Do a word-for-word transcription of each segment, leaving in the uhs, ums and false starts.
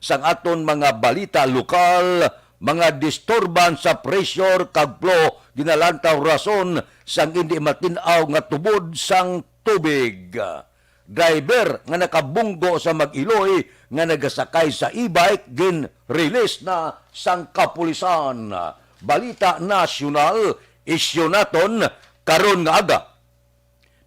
Sang aton mga balita lokal, mga disturbance sa pressure kag flow ginalantaw rason sang indi matin-aw nga tubod sang tubig. Driver nga nakabunggo sa mag-iloy nga nagasakay sa e-bike gin-release na sang kapulisan. Balita nasyonal, isyu naton karon nga aga.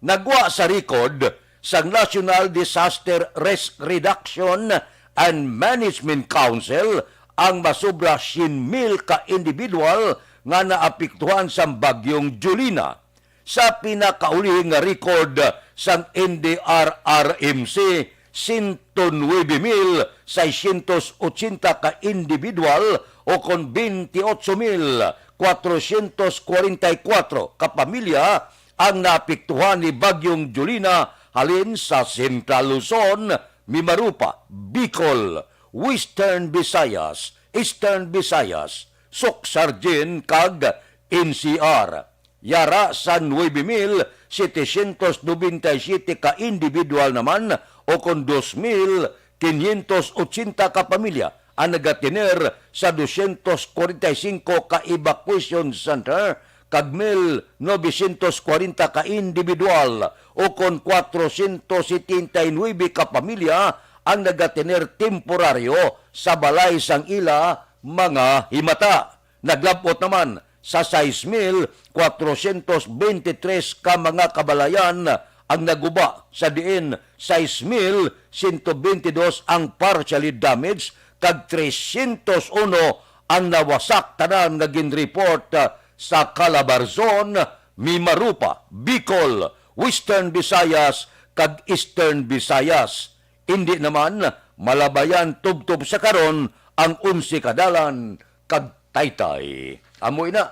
Nagwa sa record sang National Disaster Risk Reduction and Management Council ang masobra siyam mil ka individual nga naapektuhan sang Bagyong Jolina. Sa pinakaulihing nga record sang N D R R M C, sento nuebe mil seiscientos ochenta ka individual o kon twenty-eight mil kwatrocientos kwarenta y kuwatro ka pamilya ang naapektuhan ni Bagyong Jolina halin sa Central Luzon, Mimaropa, Bicol, Western Visayas, Eastern Visayas, Soccsksargen kag N C R. Yara sa nuebe mil setecientos nobenta y siete ka individual naman o kon dos mil quinientos ochenta ka pamilya ang nagatener sa dosyentos kwarenta y singko ka evacuation center kag mil novecientos kwarenta ka individual o kon kwatrocientos setenta y nuebe ka pamilya ang nagatener temporaryo sa balay sang ila mga himata. Naglab-ot naman sa sais mil kwatrocientos beintitrés ka mga kabalayan ang naguba, sa diin sais mil sento beintidos ang partially damaged kag trescientos uno ang nawasak. Tanan nga ginreport, ah, sa Calabarzon, Mimaropa, Bicol, Western Visayas, kag Eastern Visayas. Indi naman malabayan tubtob sa karon ang onse ka dalan kag Taytay. Amo ina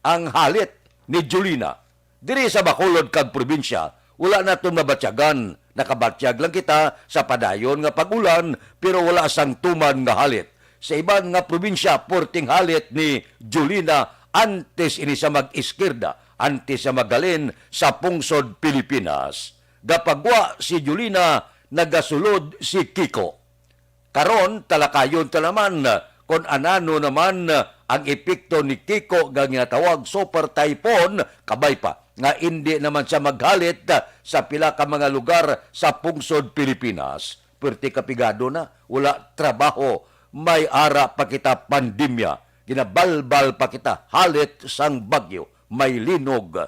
ang halit ni Jolina. Diri sa Bacolod kag probinsya, wala naton mabatyagan. Nakabatyag lang kita sa padayon nga pag-ulan, pero wala sang tuman nga halit. Sa iban nga probinsya, puwerteng halit ni Jolina antes ini sa mag-iskirda, antes sa maghalin sa pungsod Pilipinas. Gapagwa si Jolina, nagasulod si Kiko. Karon, talakayon ta naman kon anano naman ang epekto ni Kiko nga ginatawag super typhoon, kabay pa nga indi naman siya maghalit sa pila ka mga lugar sa pungsod Pilipinas. Perti kapigado na, wala trabaho, may ara pa kita pandemya, ginabalbal pa kita halit sang bagyo, may linog.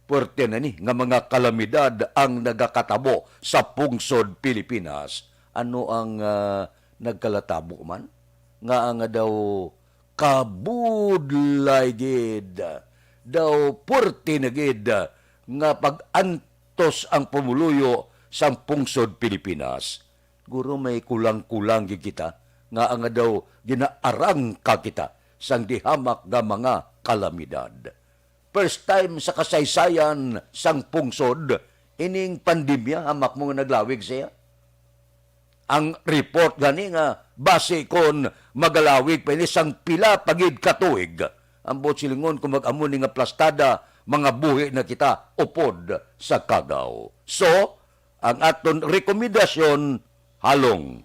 Puwerte na ni nga mga kalamidad ang nagakatabo sa pungsod Pilipinas. Ano ang, ah, nagkalatabo man? Nga nga daw kabudlay gid, daw puwerte na gid nga pag-antos ang pumuluyo sang pungsod Pilipinas. Guro may kulang-kulang gid kita nga nga daw ginaarangka kita sang dihamak nga mga kalamidad. First time sa kasaysayan sang pungsod, ining pandemya, hamak mo nga naglawig siya. Ang report gani nga basi kon magalawig pa ini sang pila pa gid ka tuig, ang buot silingon, kung mag-amo ni nga plastada, mga buhi na kita upod sa kagaw. So, ang aton rekomendasyon, halong,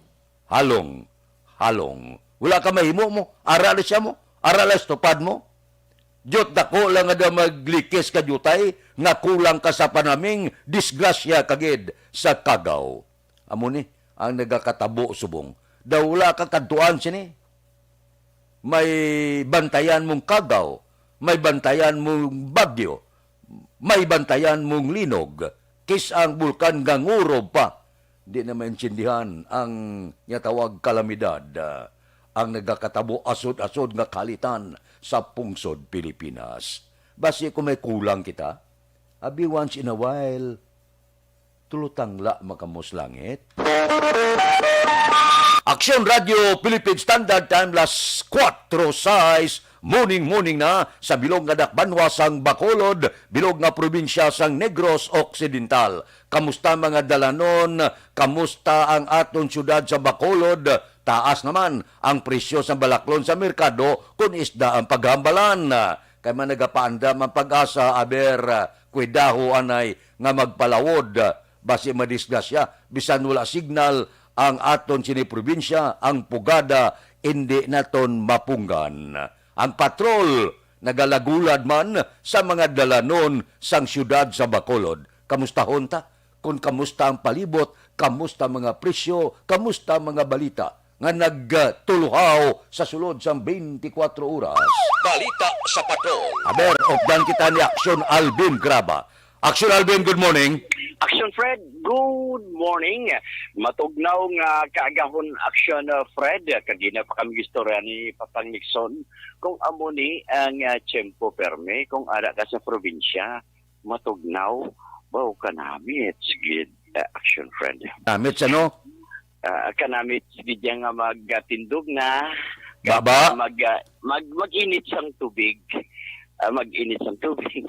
halong, halong. Wala ka mahimo mo, ara na siya mo, ara lang sa tupad mo. Diyot dako lang nga daw maglikis ka diutay, nga kulang ka sa panaming, disgrasya ka gid sa kagaw. Amo ni ang nagakatabo subong. Daw wala ka kadtuan sini. May bantayan mong kagaw, may bantayan mong bagyo, may bantayan mong linog, kis ang bulkan nga ngurob pa. Di na maintindihan ang ginatawag kalamidad, ah, ang nagakatabo asod-asod nga kahalitan sa pungsod Pilipinas. Basi kung may kulang kita, abi once in a while, tulutangla makamos langit. Aksyon Radio Philippine Standard Time, las kuwatro sais, morning, morning na sa bilog nga dakbanwa sang Bacolod, bilog nga probinsya sang Negros Occidental. Kamusta, mga dalanon? Kamusta ang aton siyudad sa Bacolod? Taas naman ang presyo sa balaklon sa merkado, kun isda ang paghambalan. Kay man nagapaandam ang PAGASA, aber, ah, kuidaho anay nga magpalawod, ah, basi madisgrasya, bisan wala signal ang aton sini probinsya, ang pugada indi naton mapunggan. Ang patrol nagalagulad man sa mga dalanon sang siyudad sa Bacolod. Kamustahon ta? Kung kamusta ang palibot, kamusta mga presyo, kamusta mga balita nga nagtuluhaw sa sulod sang twenty-four oras. Balita sa Patrol. Aber, updan kita ni Aksyon Alvin Graba. Aksyon Alvin, good morning. Action Fred, good morning. Matugnaw nga kaagahon, Action, uh, Fred. Kagina pa kami istorya ni Papang Nixon kung amo ni ang, uh, tiyempo perme kung ara ka sa probinsya. Matugnaw, baw kanamit gid, uh, Action Fred. Namit sa no? Ah, kanamit gid yan nga magtindog na. Baba? Mag, ah, mag, mag-init sang tubig. Ah, mag-init sang tubig.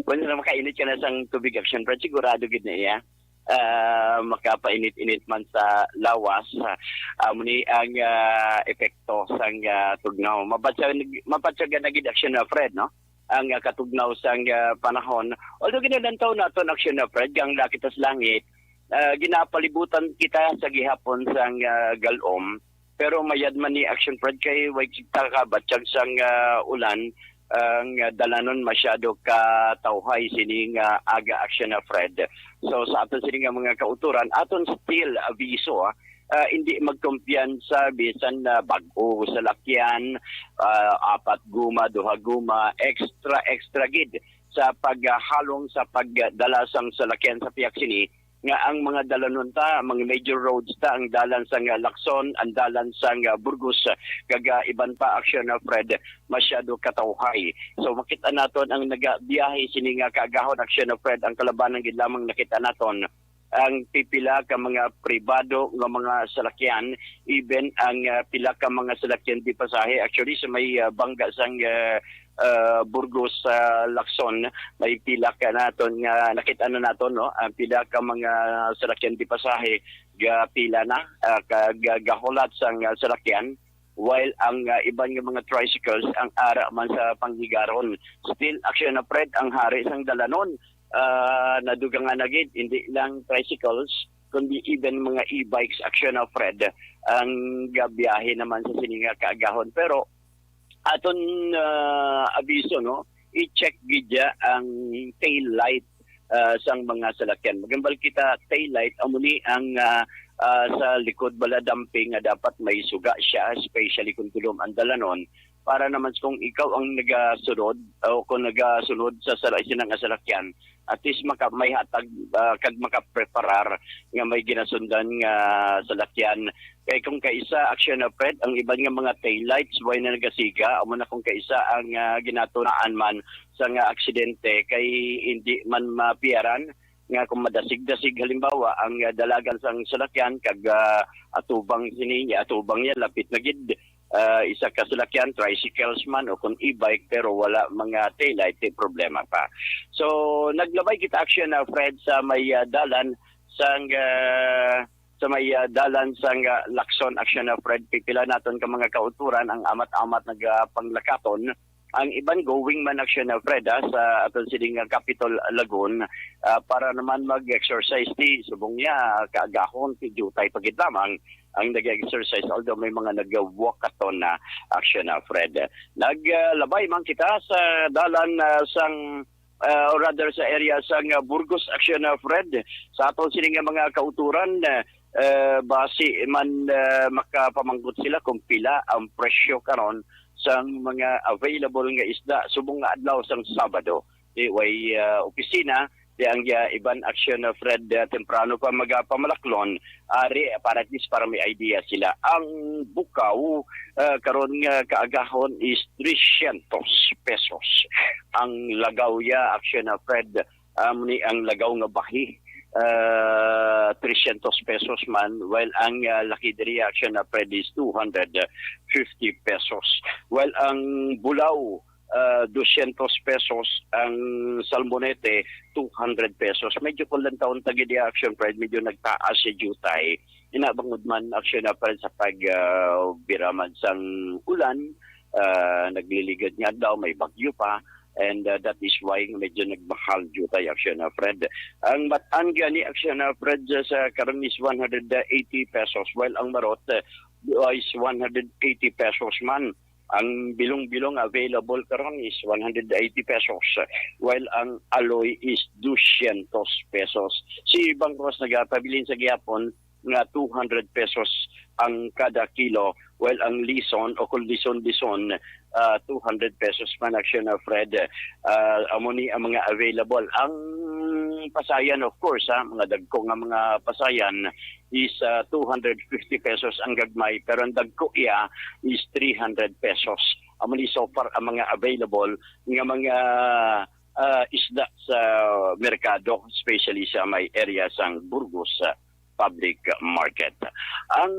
Kung na makainit ka na sang tubig, Action Fred, sigurado gid na iya. Ah, makapainit-init man sa lawas. Ah, amo ni ang, ah, epekto sang, ah, tugnaw. Mabatsa-, mabatsagan na gid, Action, ah, Fred, no? Ang, ah, katugnaw sang, ah, panahon. Although ginalantaw naton, Action, ah, Fred, ang lakit sa langit, ah, ginapalibutan kita sa gihapon sang, ah, galom. Pero mayad man ni, Action Fred, kay way kita kabatyag sang, ah, ulan, ang, ah, dalanon masyado ka tawhay sini nga aga, Action, ah, Fred. So, sa aton sini nga mga kauturan, aton still abiso, ah, ah, hindi magkumpiyansa bisan na bag-o salakyan, ah, apat guma, duha guma, extra, extra gid sa paghalong sa pagdala sang salakyan sa pihak sini nga ang mga dalanon ta, mga major roads ta, ang dalan sang, ah, Lacson, ang dalan sang, ah, Burgos, kag, ah, iban pa, Action, ah, Fred, masyado katawhay. So, makita naton ang nagabiyahe sini nga kaagahon, Action, ah, Fred, ang kalabanan gid lamang nakita naton ang pipila ka mga pribado nga mga salakyan, even ang, ah, pila ka mga salakyan di pasahe. Actually, sa may, ah, bangga sang, ah, ah, Burgos sa Lacson, may pila ka naton nga nakita na naton, no? Ang pila ka mga salakyan di pasahe, ga pila na, ah, kag gahulat sang, ah, salakyan, while ang, ah, iban nga mga tricycles ang ara man sa panghigaron. Still, Action, ah, Fred, ang hari sang dalanon, ah, nadugangan na gid, hindi lang tricycles, kundi even mga e-bikes, Action, ah, Fred, ang gabiyahe naman sa sini nga kaagahon. Pero aton, ah, abiso, no, i-check gid ya ang tail light, ah, sang mga salakyan. Magambal kita, tail light, amo ni ang, ah, ah, sa likod bala dumping nga dapat may suga siya, especially kung dulom ang dalanon, para naman sa kung ikaw ang nagasunod o kung nagasunod sa sala-, sina nga salakyan, at least maka-, may hatag, ah, kag makapreparar nga may ginasundan nga salakyan. Kay kung kaisa, Action, ah, Fred, ang iban nga mga taillights, way na nagasiga, amo na kung kaisa ang, ah, ginatunaan man sa nga aksidente, kay hindi man mapiyaran nga kung madasig-dasig, halimbawa, ang, ah, dalagan sang salakyan kag, ah, atubang sini, atubang niya, lapit na gid, ah, isa ka salakyan, tricycles man o kung e-bike, pero wala mga taillight, di problema pa. So, naglabay kita, Action, ah, Fred, sa may, ah, dalan sang, ah, sa may, ah, dalan sang, ah, Lacson, Action, ah, Fred. Pipila naton ka mga kauturan ang amat-amat nagapanglakaton. Ang iban going man, Action, ah, Fred, ah, sa aton sining, ah, Capitol Lagoon, ah, para naman mag-exercise ti subong niya, kaagahon, ti diutay pa gid lamang ang nag-exercise, although may mga nag-walkathon na, Action, ah, Fred. Naglabay man kita sa dalan, ah, sang, ah, or rather sa area sang, ah, Burgos, Action, ah, Fred. Sa aton sini nga mga kauturan, ah, ah, basi man, ah, makapamangkot sila kung pila ang presyo karon sang mga available nga isda subong nga adlaw sang Sabado. Di way, ah, opisina, di ang, ah, iban, Action, ah, Fred, ah, temprano pa magapamalaklon, ari, para at least para may idea sila. Ang bukaw, ah, karon nga kaagahon is trescientos pesos. Ang lagaw ya, Action, ah, Fred, amo ni ang lagaw nga bahi, ah, trescientos pesos man, while ang, ah, laki diri, Action, ah, Fred, is two hundred fifty pesos. While ang bulaw, ah, dosyentos pesos, ang salmonete, two hundred pesos. Medyo kung lantawon ta gid, Action Fred, medyo nagtaas si diutay. Ina bangod man, Action Fred, sa pag, ah, bira man sang ulan, ah, nagliligad nga daw, may bagyo pa. And, uh, that is why medyo nagmahal jutay, Aksyon, uh, Fred. Ang matan gani, Aksyon, uh, Fred, uh, sa karon is one hundred eighty pesos, while ang marot, uh, is one hundred eighty pesos man. Ang bilong-bilong available karon is one hundred eighty pesos, while ang aloy is dusyentos pesos. Si Bangros nagapabilin sa gihapon nga two hundred pesos ang kada kilo, while ang lison o kung lison-lison, ah, two hundred pesos man, Aksyon, ah, Fred. Ah, amo ni ang mga available. Ang pasayan, of course, ha, mga dagko nga mga pasayan is, ah, two hundred fifty pesos ang gagmay, pero ang dagko iya is three hundred pesos. Amo ni so far ang mga available nga mga, ah, isda sa merkado, especially sa may area sang Burgos, ah, Public Market. Ang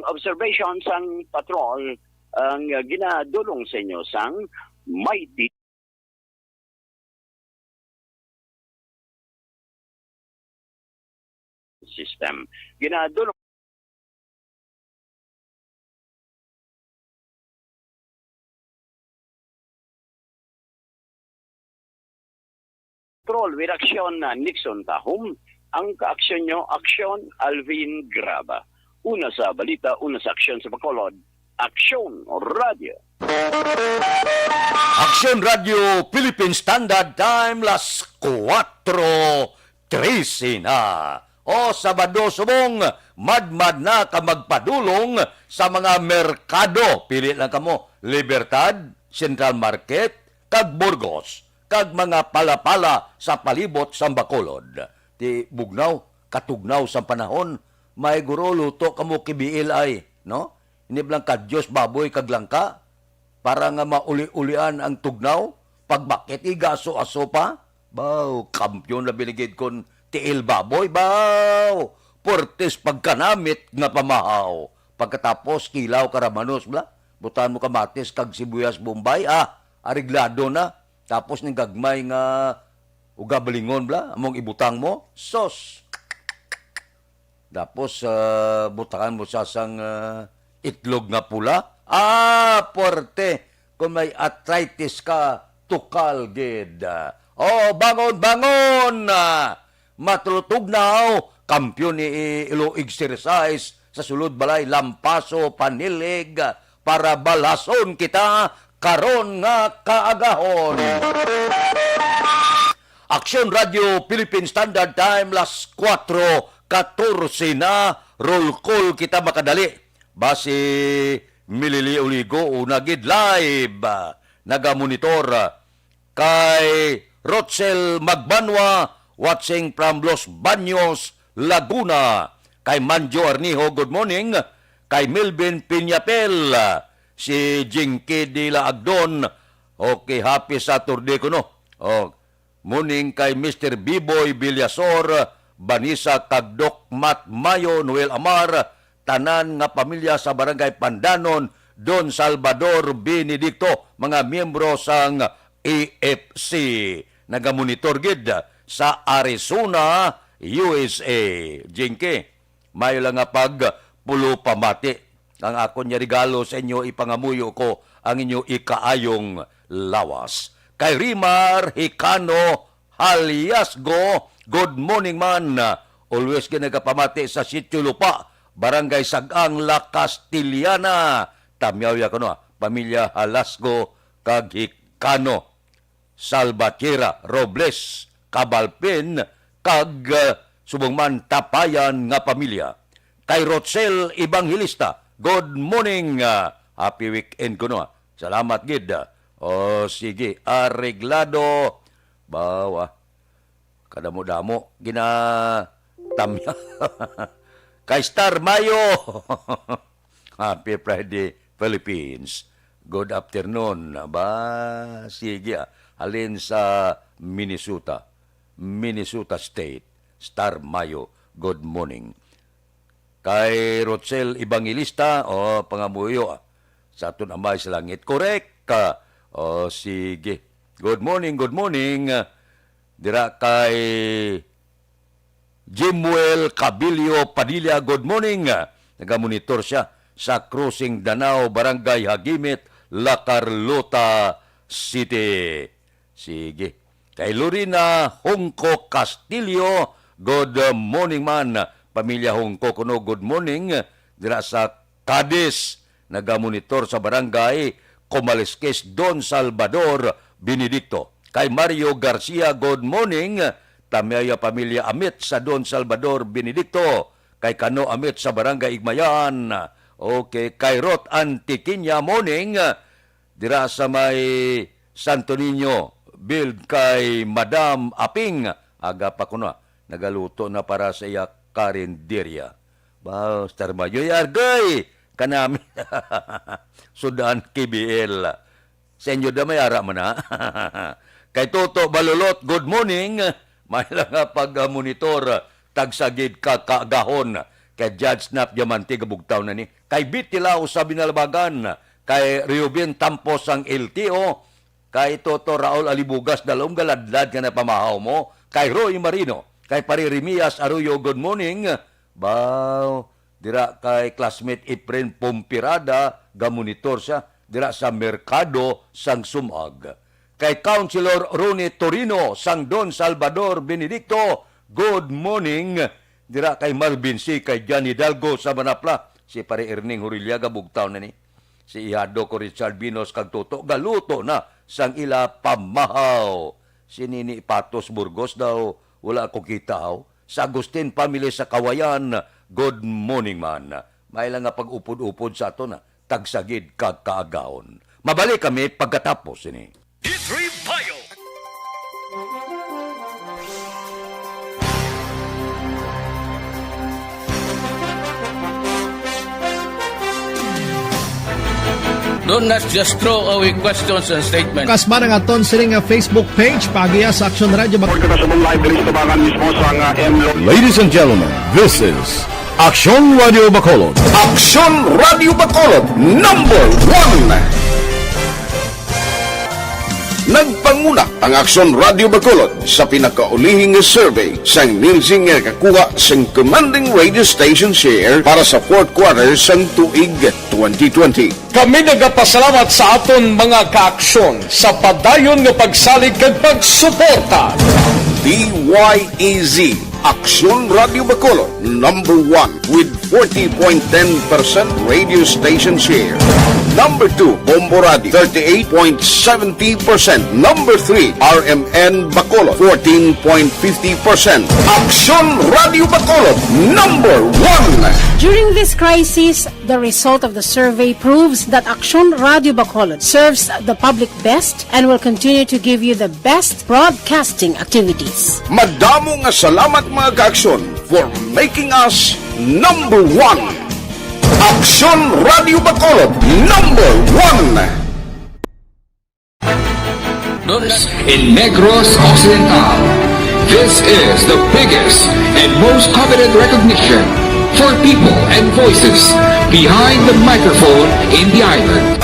observation sang patrol ang ginadulong sa inyo sang Mighty System. Ginadulong Patrol with action na Nixon Tahom, ang kaaksyon nyo, aksyon Alvin Graba. Una sa balita, una sa aksyon sa Bacolod, Aksyon Radio. Aksyon Radio Philippine Standard Time, las kuwatro trese na. O, Sabado subong, madmad na ka magpadulong sa mga merkado. Pili lang kamo, Libertad, Central Market, kag Burgos, kag mga palapala sa palibot sang Bacolod. Ti bugnaw, katugnaw sang panahon, may guro luto kamo kibiil ay, no? Ini bala ka Dios, baboy, kag langka, para nga mauli-ulian ang tugnaw, pagbakit igaso-aso pa. Baw, kampiyon na binigid kon tiil baboy, baw. Portes pagkanamit nga pamahaw. Pagkatapos, kilaw karamanos, bala. Butangan mo kamatis kag sibuyas Bombay, ah, areglado na. Tapos ning gagmay nga ugabalingon, bala, among ibutang mo, sos. Tapos, ah, butangan mo sa sang, ah, itlog nga pula. Ah, puwerte. Kung may arthritis ka, tukal gid. Oh, bangon, bangon! Ah, matulutugnaw, kampiyon ni i-, ilo exercise sa sulod balay, lampaso, panilig, para balhason kita karon nga kaagahon. Aksyon Radio Philippine Standard Time, las kuwatro katorse na, roll call kita makadali. Basi mililiuligo una gid live. Nagamonitor kay Rochel Magbanwa, watching from Los Baños, Laguna. Kay Manjo Arnijo, good morning. Kay Melvin Piñapel, si Jinky de la Agdon. Okay, happy Saturday kuno. Oh, morning kay Mister Biboy Villasor, Vanessa kag Doc Matt Mayo, Noel Amar, tanan nga pamilya sa Barangay Pandanon, Don Salvador Benedicto, mga miyembro sang A F C. Nagamonitor gid sa Arizona, U S A. Jinky, mayo lang nga pagpulupamati. Ang akon nga regalo sa inyo, ipangamuyo ko ang inyo ikaayong lawas. Kay Rimar Hikano Haliasgo, good morning man. Always ka nagapamati sa Sitio Lupa, Barangay Sag-ang, La Castellana. Tamyaw ya kuno, ah, pamilya Halasgo kag Hikano. Salvatierra, Robles, Cabalpin, kag, uh, subong man Tapayan nga pamilya. Kay Rochel Evangelista, good morning, uh, happy weekend kuno, ah. Salamat gid, ah. O, sige, areglado. Bawa. Kadamo-damo. Ginatamya. Kay Star Mayo. Happy Friday, Philippines. Good afternoon. Ba, sige, ah. Halin sa Minnesota. Minnesota State. Star Mayo. Good morning. Kay Rochelle Evangelista, o, pangamuyo, ah. Sa aton Amay sa Langit. Correct. Ah, o, sige. Good morning, good morning. Dira kay Jimuel Cabilio Padilla, good morning. Nagamonitor siya sa Crossing Danao, Barangay Hagimit, La Carlota City. Sige. Kay Lorena Hongco Castillo, good morning man. Pamilya Hongco kuno, good morning. Dira sa Cadiz, nagamonitor sa barangay Comalisques, Don Salvador Benedicto. Kay Mario Garcia, good morning. Tamaya pamilya Amit sa Don Salvador Benedicto. Kay Kano Amit sa barangay Igmayan. Okay, kay Ruth Antiquiña, morning. Dira sa may Santo Niño, build kay Madam Aping. Aga pa kuno, nagaluto na para sa iya karinderya. Ba, Star Mayoy, argay! Kanami. Sudan, K B L. Sa inyo da may ara man, ha? Kay Toto Balulot, good morning. May lang nga pag-monitor, tagsagid ka kaagahon. Kay Judge Snap Diamante, gabugtaw na ni. Kay Bitilaw sa Binalabagan. Kay Reuben Tampos ang L T O. Kay Toto Raul Alibugas, dalom galadlad nga napamahaw mo. Kay Roy Marino. Kay Pare Remias Arroyo, good morning. Baw, dira kay classmate Efren Pompirada, gamonitor siya dira sa Merkado sang Sumag. Kay Councilor Ronnie Torino sang Don Salvador Benedicto, good morning. Dira kay Marvin C, kay John Hidalgo sa Manapla, si Pare Erning Horillaga, bugtaw na ni. Si Ihado ko Richard Binos kag Toto, galuto na sang ila pamahaw. Si Nini Patos Burgos daw, wala ko kita, haw. Sa Agustin family sa Kawayan, good morning man. May lang nga pag-upod-upod sa aton, ha. Tagsagid kag kaagahon. Mabalik kami pagkatapos ini. D three Bio. Don't not just throw away questions and statements. Kasma nga aton sini nga Facebook page, pagiya sa Aksyon Radio Bacolod. Report ka sa live diri sa tubangan mismo sa nga M Lo- Ladies and gentlemen, this is Aksyon Radio Bacolod. Aksyon Radio Bacolod, number one. Nagpanguna ang Aksyon Radio Bacolod sa pinakaulihi nga survey sang Nielsen nga nakakuha sang commanding radio station share para sa fourth quarter sang tuig twenty twenty. Kami nagapasalamat sa aton mga kaaksyon sa padayon nga pagsalig kag pagsuporta. D Y E Z, Aksyon Radio Bacolod, number one with forty point ten percent radio station share. Number two, Bombo Radio, thirty-eight point seventy percent. Number three, R M N Bacolod, fourteen point fifty percent. Aksyon Radio Bacolod, number one. During this crisis, the result of the survey proves that Aksyon Radio Bacolod serves the public best and will continue to give you the best broadcasting activities. Madamo nga salamat, mga kaaksyon, for making us number one. Aksyon Radio Bacolod, number one. In Negros Occidental, this is the biggest and most coveted recognition for people and voices behind the microphone in the island.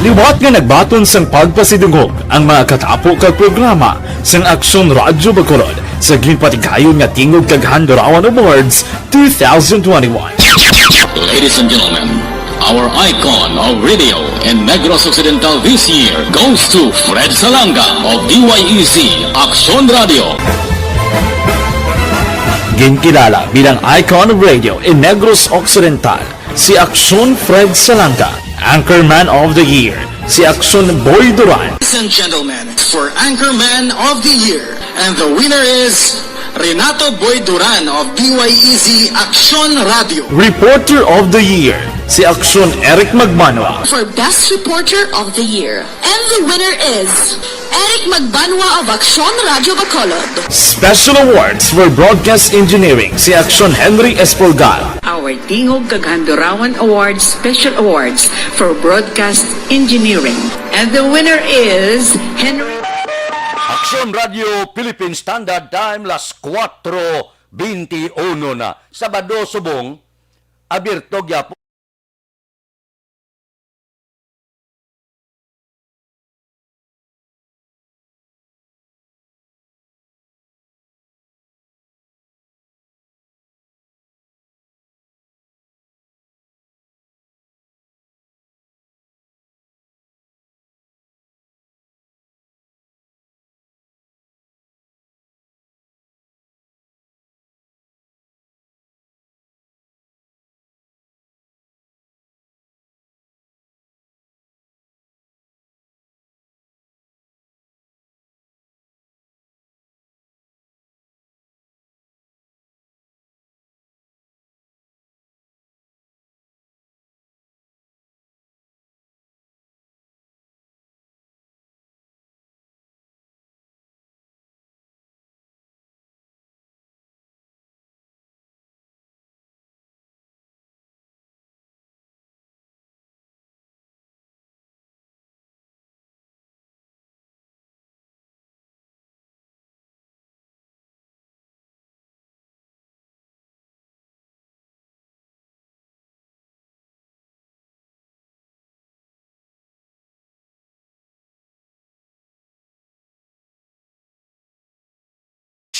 Liwat nga nagbaton sang pagpasidungog ang mga katapo kag programa sang Aksyon Radyo Bacolod sa ginpatigayon nga Tingog kag Handurawan Awards two thousand twenty-one. Ladies and gentlemen, our icon of radio in Negros Occidental this year goes to Fred Salanga of D Y E Z Aksyon Radio. Ginkilala bilang icon of radio in Negros Occidental si Aksyon Fred Salanga, Anchorman of the Year si Aksyon Boy Duran. Ladies and gentlemen, for Anchorman of the Year, and the winner is Renato Boy Duran of D Y E Z Aksyon Radio. Reporter of the Year si Aksyon Eric Magmanwa. For Best Reporter of the Year, and the winner is Eric Magbanwa of Aksyon Radio Bacolod. Special Awards for Broadcast Engineering si Aksyon Henry Espolgar. Our Tingog kag Handurawan Awards Special Awards for Broadcast Engineering. And the winner is Henry. Aksyon Radio Philippine Standard Time, las kuwatro benti uno na. Sabado subong, abierto gyapon.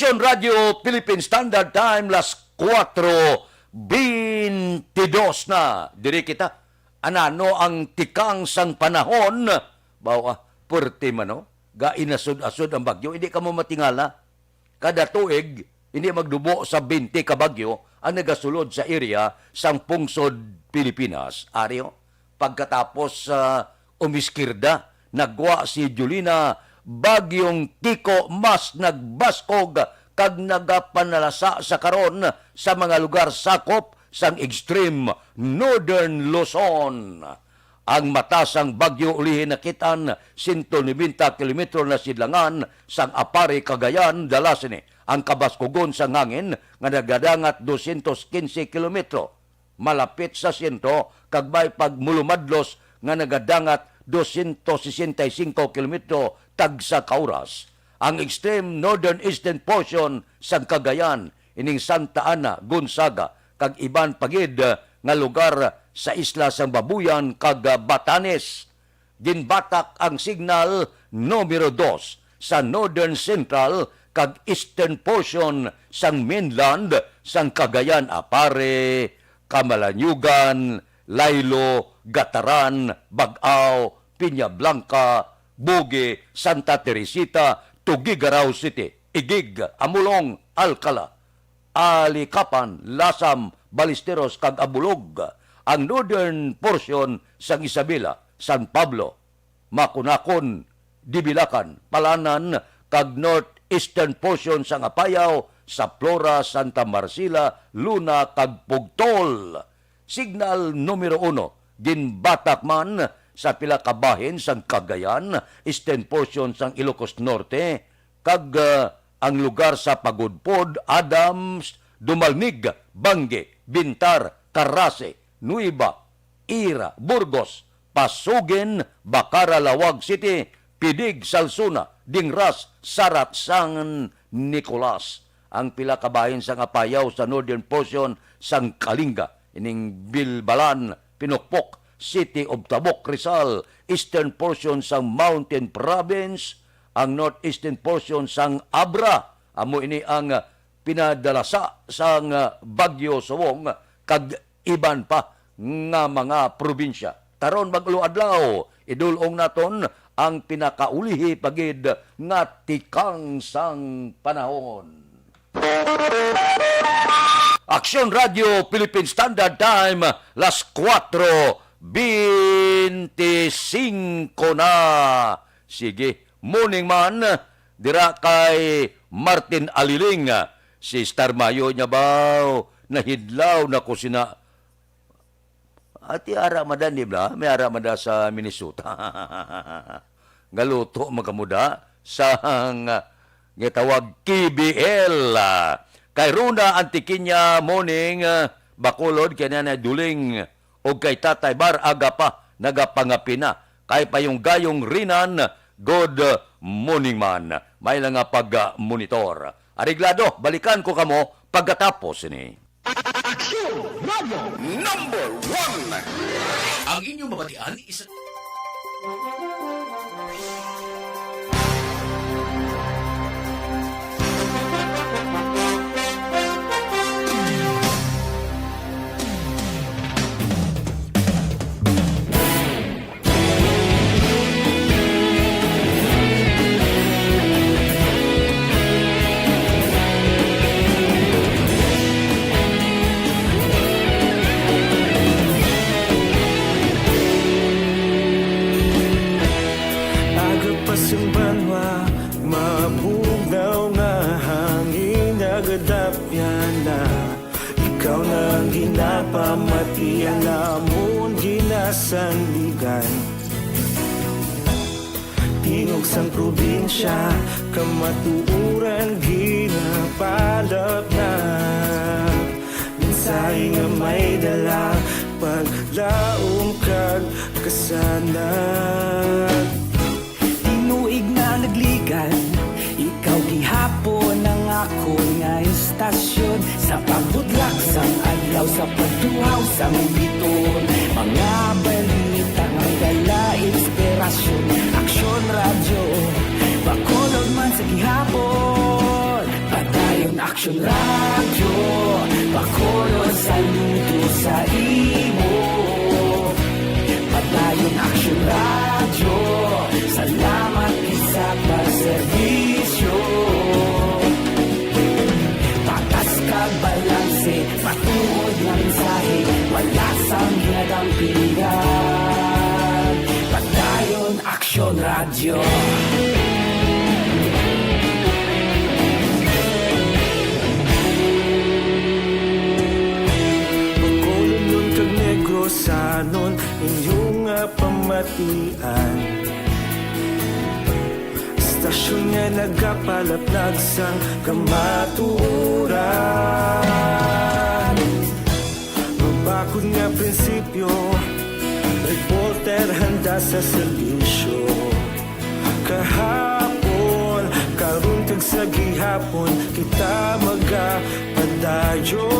Aksyon Radio Philippine Standard Time, las kuwatro beintidos na. Diri kita. Anano ang tikang sang panahon? Baw, ah, puwerte man, no? Gainasod-asod ang bagyo. Hindi ka mo matingala. Kada tuig, hindi magdubo sa bente ka bagyo ang nagasulod sa area sang pungsod Pilipinas. Ari, oh, pagkatapos sa umiskirda, nagwa si Julina, Bagyong Kiko mas nagbaskog kag nagapanalasa sa karon sa mga lugar sakop sang extreme Northern Luzon. Ang mata sang bagyo ulihi nakit-an sento nobenta kilometro na sidlangan sang Aparri, Cagayan, dala sini ang kabaskugon sang hangin nga nagadangat dosyentos kinse kilometro. Malapit sa siyento, kag may pagmulumadlos nga nagadangat dosyentos sesenta y cinco kilometro tagsa ka oras. Ang extreme northern eastern portion sang Cagayan, ining Santa Ana, Gonzaga, kag iban pa gid, eh, nga lugar sa isla sang Babuyan kag, ah, Batanes. Ginbatak ang signal numero dos sa northern, central, kag eastern portion sang mainland sang Cagayan, Aparri, Camalaniugan, Lailo, Gataran, Bag-ao, Peña Blanca, Bugue, Santa Teresita, Tuguegarao City, Igig, Amulong, Alcala, Alicapan, Lasam, Ballesteros, kag Abulog. Ang northern portion sang Isabela, San Pablo, Maconacon, Dibilacan, Palanan, kag northeastern portion sang Apayao, sa Flora, Santa Marcela, Luna, kag Pugtol. Signal numero uno, ginbatak man sa pila ka bahin sang Cagayan, eastern portion sang Ilocos Norte, kag, ah, ang lugar sa Pagudpod, Adams, Dumalneg, Bangui, Bintar, Carase, Nueva, Ira, Burgos, Pasugen, Bacara, Laoag City, Pidig, Salsona, Dingras, Sarat, San Nicolas. Ang pila ka bahin sang Apayao sa northern portion sang Kalinga, ining Bilbalan, Pinokpok, City of Tabuk, Rizal, eastern portion sang Mountain Province, ang northeastern portion sang Abra. Amo ini ang pinadalasa sang Bagyo Suwong kag iban pa nga mga probinsya. Taron, mag-ulo adlaw, idul-ong naton ang pinakaulihi pa gid nga tikang sang panahon. Aksyon Radio Philippine Standard Time, las kuwatro beintisinko na. Sige, morning man, dira kay Martin Aliling. Si Star Mayo niya ba, nahidlaw na ko sina. Ati ara madan, di ba? May ara mada sa Minnesota. Galuto, magamuda sang, ah, gitawag K B L. Ah, kay Runa Antiquiña, morning, ah, Bacolod, kay Nanay Duling, ug kay Tatay Bar, aga pa, nagapangapina. Kay Payong Gayong Rinan, good morning man. May lang nga pag-monitor. Areglado, balikan ko kamo pagkatapos ini. Aksyon Radio Number One. Ang inyong mabatian is Aga pa sang banwa, mabugnaw nga hangin, nagadapyan na. Ikaw na ang ginapamati, ang amon ginasandigan. Tingog sang probinsya, kamatuoran ginapalapnag. Mensahe nga may dala, paglaom kag kasanag. Tinuig na nagligan, ikaw gihapon ang akon nga istasyon. Sa pagbudlak sang adlaw, sa pagtuhaw sang biton, mga balita nga may dala inspirasyon. Aksyon Radyo, Bacolod man sa gihapon. Aksyon Radyo, pakulon saludo sa imo. Padayon Aksyon Radyo, salamat gid sa pagserbisyo. Patas kag balanse, matuod nga mensahe, wala sang ginadampigan. Padayon Aksyon Radyo. Bacolodnon kag Negrosanon, inyo nga pamatian. Istasyon nga nagapalaplag sang kamatuoran. Mabakod nga prinsipyo, reporter handa sa serbisyo. Kahapon, karon kag sa gihapon, kita magapadayon.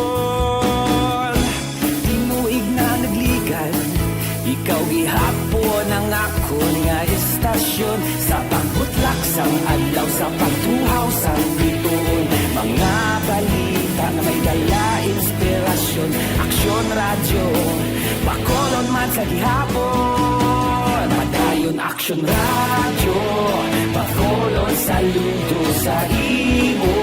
Tinuig na nagligad, ikaw gihapon ang akon nga istasyon. Sa pagbutlak sang adlaw, sa pagtuhaw sang bituon, mga balita nga may dala inspirasyon. Aksyon Radyo, Bacolod man sa gihapon. Padayon Aksyon Radyo, Bacolod saludo sa imo.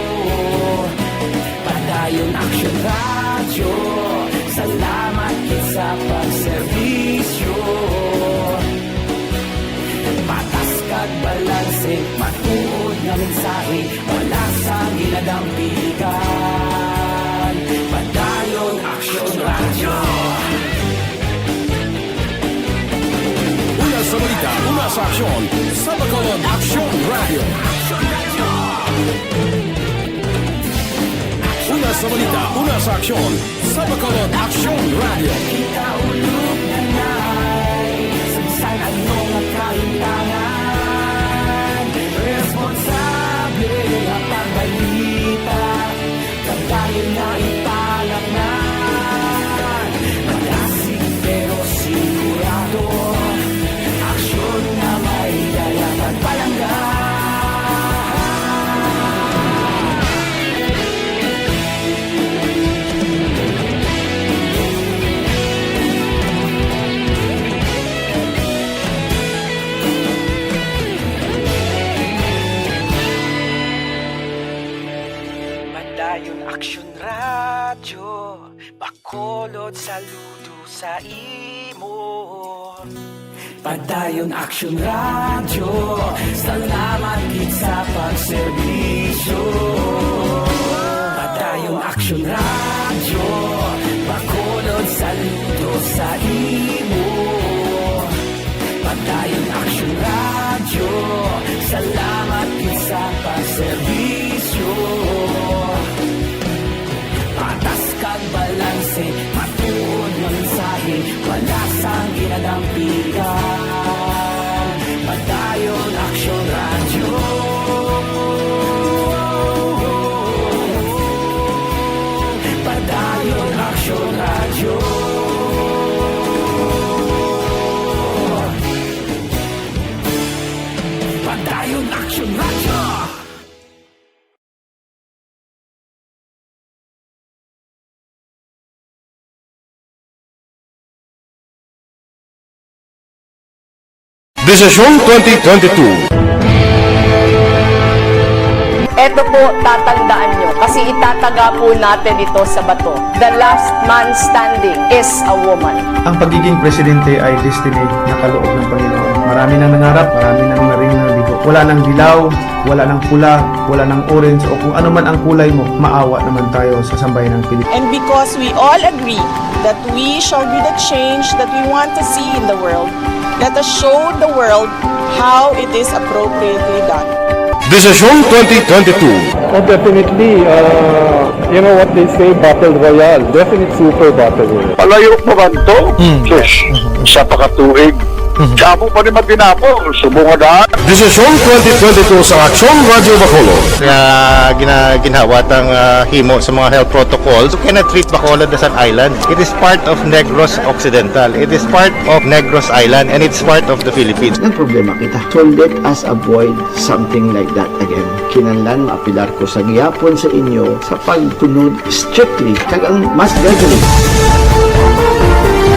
Padayon Aksyon Radyo, salamat gid sa pagserbisyo. Patas kag balanse, matuod nga mensahe, wala sang ginadampigan. Padayon Aksyon Radyo. Una sa balita, una sa aksyon, sa Bacolod Aksyon Radyo. Una sa balita, una sa aksyon, sa Bacolod Aksyon Radyo. Kita ulog na nai, sa bisan ano nga kahintangan, responsable nga pagbalita, pagdayon na ipalatnan. Magasig pero sigurado, aksyon nga may dala pagpalangga. Padayon Aksyon Radyo, Bacolod saludo sa imo. Padayon Aksyon Radyo, salamat gid sa pagserbisyo. Padayon Aksyon Radyo, Bacolod saludo sa imo. Padayon Aksyon Radyo, salamat gid sa pagserbisyo. Patas kag balanse, matuod nga mensahe, wala sang ginadampigan. Padayon Aksyon Radyo. Padayon Aksyon Radyo. Padayon Aksyon Radyo. Desisyon twenty twenty-two. Eto po, tatandaan nyo, kasi itataga po natin ito sa bato. The last man standing is a woman. Ang pagiging presidente ay destiny na kaloob ng Panginoon. Marami nang nangarap, marami nang naring nabigo. Wala nang dilaw, wala nang pula, wala nang orange, o kung ano man ang kulay mo, maawa naman tayo sa sambayanang Pilipino. And because we all agree that we shall be the change that we want to see in the world, let us show the world how it is appropriately done. Desisyon twenty twenty-two. Oh, definitely. Uh, you know what they say, battle royale. Definite super battle royale. Palayo pa man to? Mm. Sus, isa pa ka tuig. Damo pa ni matinapol, subong nga daan. Desisyon twenty twenty-two sa Aksyon Radyo Bacolod. Nga gina-, ginhawa tang, ah, himo sa mga health protocols. You cannot treat Bacolod as an island. It is part of Negros Occidental. It is part of Negros Island, and it's part of the Philippines. Ang problema kita. So let us avoid something like that again. Kinahanglan maapilar ko sa gihapon sa inyo sa pagsunod strictly kag ang mass gathering.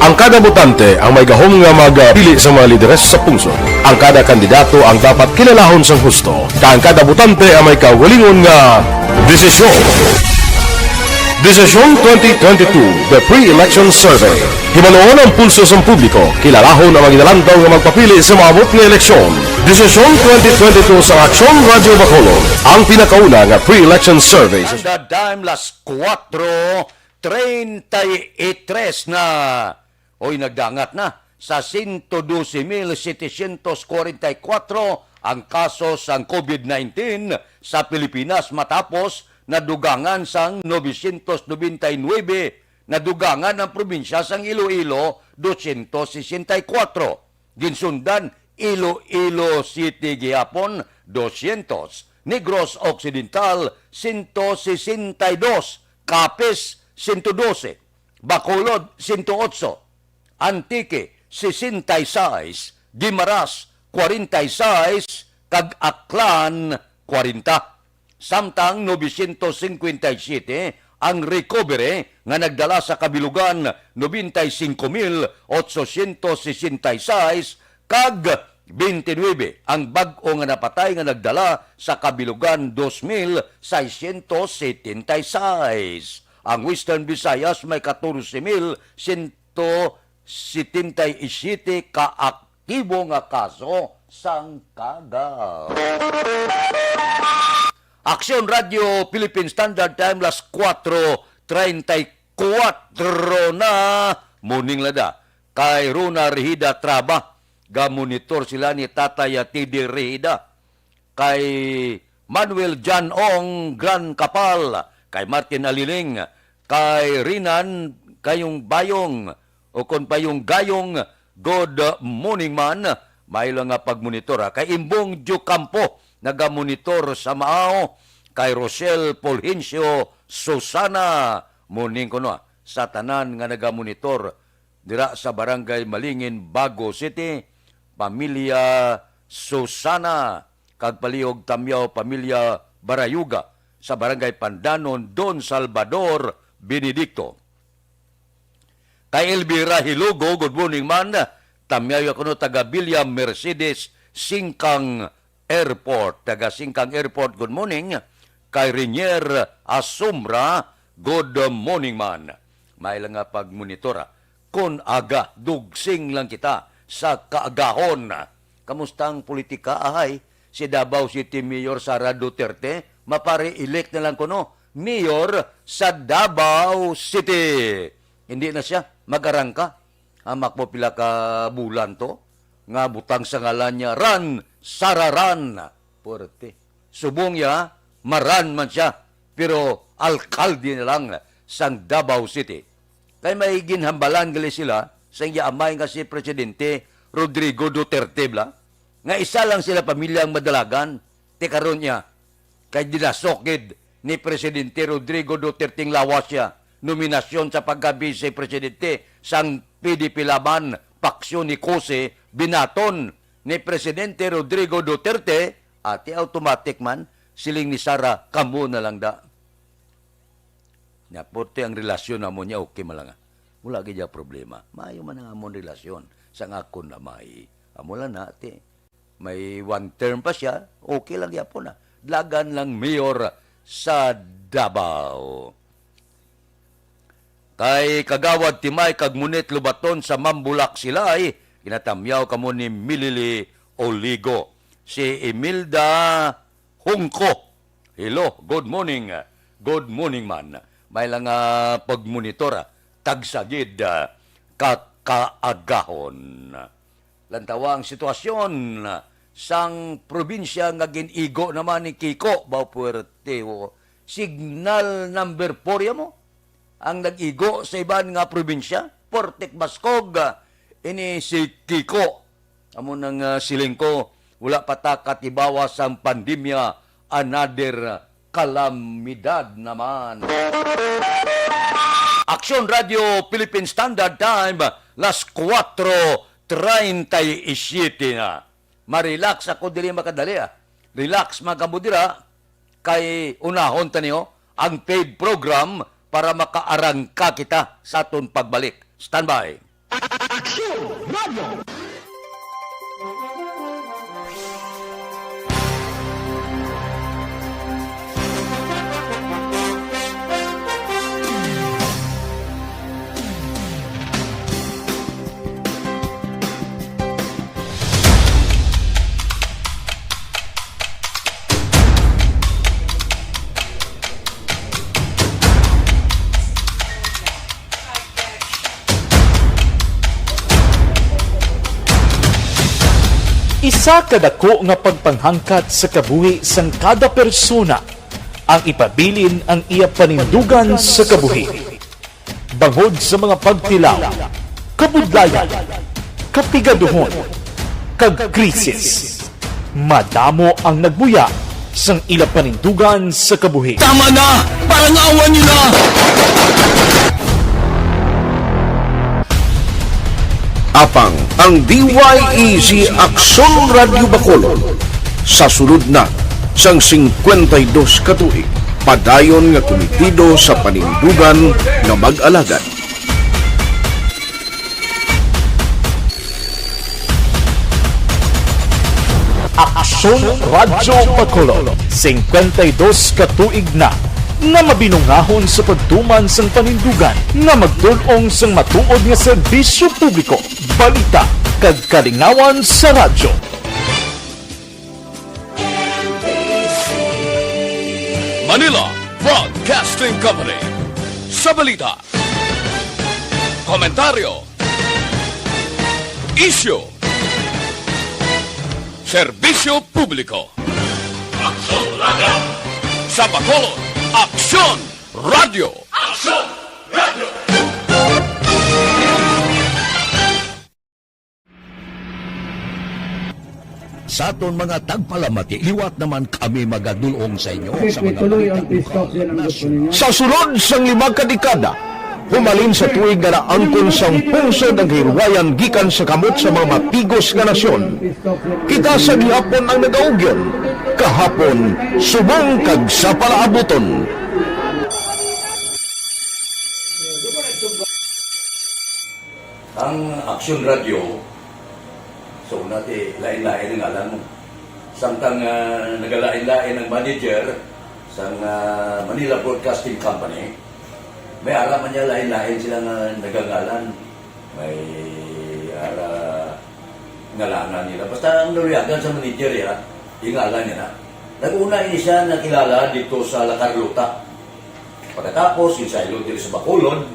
Ang kada botante ang may gahom nga magpili sa mga lideres sa pulso. Ang kada kandidato ang dapat kilalahon sang husto, kag ang kada botante ang may kaugalingon nga desisyon. Desisyon twenty twenty-two, The Pre-Election Survey. Hibaluon ang pulso sang publiko, kilalahon ang mga ginalantaw nga magpapili sa maabot nga eleksyon. Desisyon twenty twenty-two sa Aksyon Radyo Bacolod, ang pinakauna nga pre-election survey. Standard Time, las kuwatro treinta y tres na. Oy, nagdangat na sa sento dose mil setecientos kwarenta y kuwatro ang kaso sang covid nineteen sa Pilipinas, matapos nadugangan sang novecientos nobenta y nuebe. Nadugangan ang probinsya sang Iloilo, dosyentos sesenta y kuwatro. Ginsundan, Iloilo City gihapon, dosyentos. Negros Occidental, sento sesenta y dos. Capiz, sento dose. Bacolod, sento otso. Antique, sesenta y seis. Guimaras, kwarenta y seis. Kag Aklan, kwarenta. Samtang novecientos cincuenta y siete ang recovery nga nagdala sa kabilugan, noventa y cinco mil ochocientos sesenta y seis, kag twenty-nine ang bag-o nga napatay nga nagdala sa kabilugan, dos mil seiscientos setenta y seis. Ang Western Visayas may catorce mil sento setenta y siete ka aktibo nga kaso sang kagaw. Aksyon Radyo Philippine Standard Time, las kuwatro treinta y kuwatro na. Morning, Lada. Kay Rona Rehida Traba, ga-monitor sila ni Tatay T D Rehida. Kay Manuel John Ong Gran Kapal, kay Martin Aliling, kay Rinan Kayong Bayong, o kon Payong Gayong, good morning man. May lang nga pagmonitor, ha. Kay Imbong Diocampo, nagamonitor sa Maao. Kay Rochelle Fulgencio Susana, morning kuno, ha, sa tanan nga nagamonitor dira sa Barangay Malingin, Bago City, pamilya Susana, kag palihog Tamyaw, pamilya Barayuga, sa Barangay Pandanon, Don Salvador Benedicto. Kay Elvira Hilugo, good morning man. Tamyaw kuno, taga Villa Mercedes, Singkang Airport. Taga Singkang Airport, good morning. Kay Renier Asombra, good morning man. May lang nga pagmonitor, ha. Kon aga, dugsing lang kita sa kaagahon. Kamusta ang politika, ahay? Si Davao City Mayor Sara Duterte, mapare-elect na lang kuno mayor sa Davao City. Hindi na siya mag-arangka. Hamak mo pila ka bulan to nga butang sa ngalan niya, Run, Sara, Run. Puwerte. Subong niya, ma-run man siya, pero alkalde na lang sang Davao City. Kay may ginhambalan gali sila sa iya amay nga si Presidente Rodrigo Duterte bala, nga isa lang sila pamilya ang madalagan. Ti karon niya, kay dinasok gid ni Presidente Rodrigo Duterte ang lawas niya, nominasyon sa pagka-Vice Presidente sang P D P Laban, paksyon ni Jose, binaton ni Presidente Rodrigo Duterte, ati automatic man, siling ni Sara, "Kamo na lang da." Nya, puwerte ang relasyon namo niya, okay man lang. Wala gid ya problema. Maayo man ang amon relasyon sa akon amay. Amo lang na, ti. May one term pa siya, okay lang gyapon na. Dalagan lang mayor sa Davao. Kay Kagawad Timay kag Munit Lubaton sa Mambulak Silay, ginatamyaw kamo ni Milili Oligo. Si Imelda Hungko. Hello, good morning. Good morning man. May lang, ah, pagmonitor, ah, tagsa gid, ah, ka kaagahon. Lantawa ang sitwasyon, ah, sang probinsya nga gin-igo naman ni Kiko, baw puwerte, o. Signal number four ya mo ang nag-igo sa iban nga probinsya. Portek Baskog, ah, ini si Kiko. Amo nang, ah, siling ko, wala pa ta katibawa sang pandemya, another kalamidad naman. Aksyon Radio Philippine Standard Time, las kuwatro treinta y siete na. Marelax ako diri, makadali, ah. Relax, mga kabudira, kay unahon ta niyo ang paid program para makaarangka kita sa aton pagbalik. Standby. Aksyon Radio. Isa ka dako nga pagpanghangkat sa kabuhi sang kada persona ang ipabilin ang iya panindugan sa kabuhi. Bangod sa mga pagtilaw, kabudlayan, kapigaduhon, kag krisis, madamo ang nagbuya sang ila panindugan sa kabuhi. Tama na! Parang awa niyo na! Apang ang D Y E Z Aksyon Radyo Bacolod sa sulod na sang singkwenta y dos ka tuig, padayon nga kumitido sa panindugan nga mag-alagad. Aksyon Radyo Bacolod, singkwenta y dos ka tuig na nga mabinungahon sa pagtuman sang panindugan nga magdul-ong sang matuod nga serbisyo publiko, balita, kag kalingawan sa radyo. Manila Broadcasting Company. Sa balita, komentaryo, isyu, serbisyo publiko. Aksyon Radyo. Sa Bacolod, Aksyon Radyo. Aksyon Radyo. Sa aton mga tagpalamati, liwat naman kami magadul-ong sa inyo sa mga balita. Sa sulod sang lima ka dekada, humalin sa tuig nga naangkon sang pungsod ang kahilwayan gikan sa kamot sa mga matigos nga nasyon. Kita sa gihapon ang nagaugyon, kahapon subong kag sa palaabuton. Ang Aksyon Radyo, sa una ti lain-lain ang ngalan mo. Samtang, ah, nagalain-lain ang manager sang, ah, Manila Broadcasting Company, may ara man niya lain-lain sila nga nagangalan. May ara ngalanan nila. Basta ang naluyagan sa manager, ya, yung ngalan niya na. Nag-una ini siya nakilala dito sa La Carlota. Pagkatapos, yung saylo diri sa Bacolod,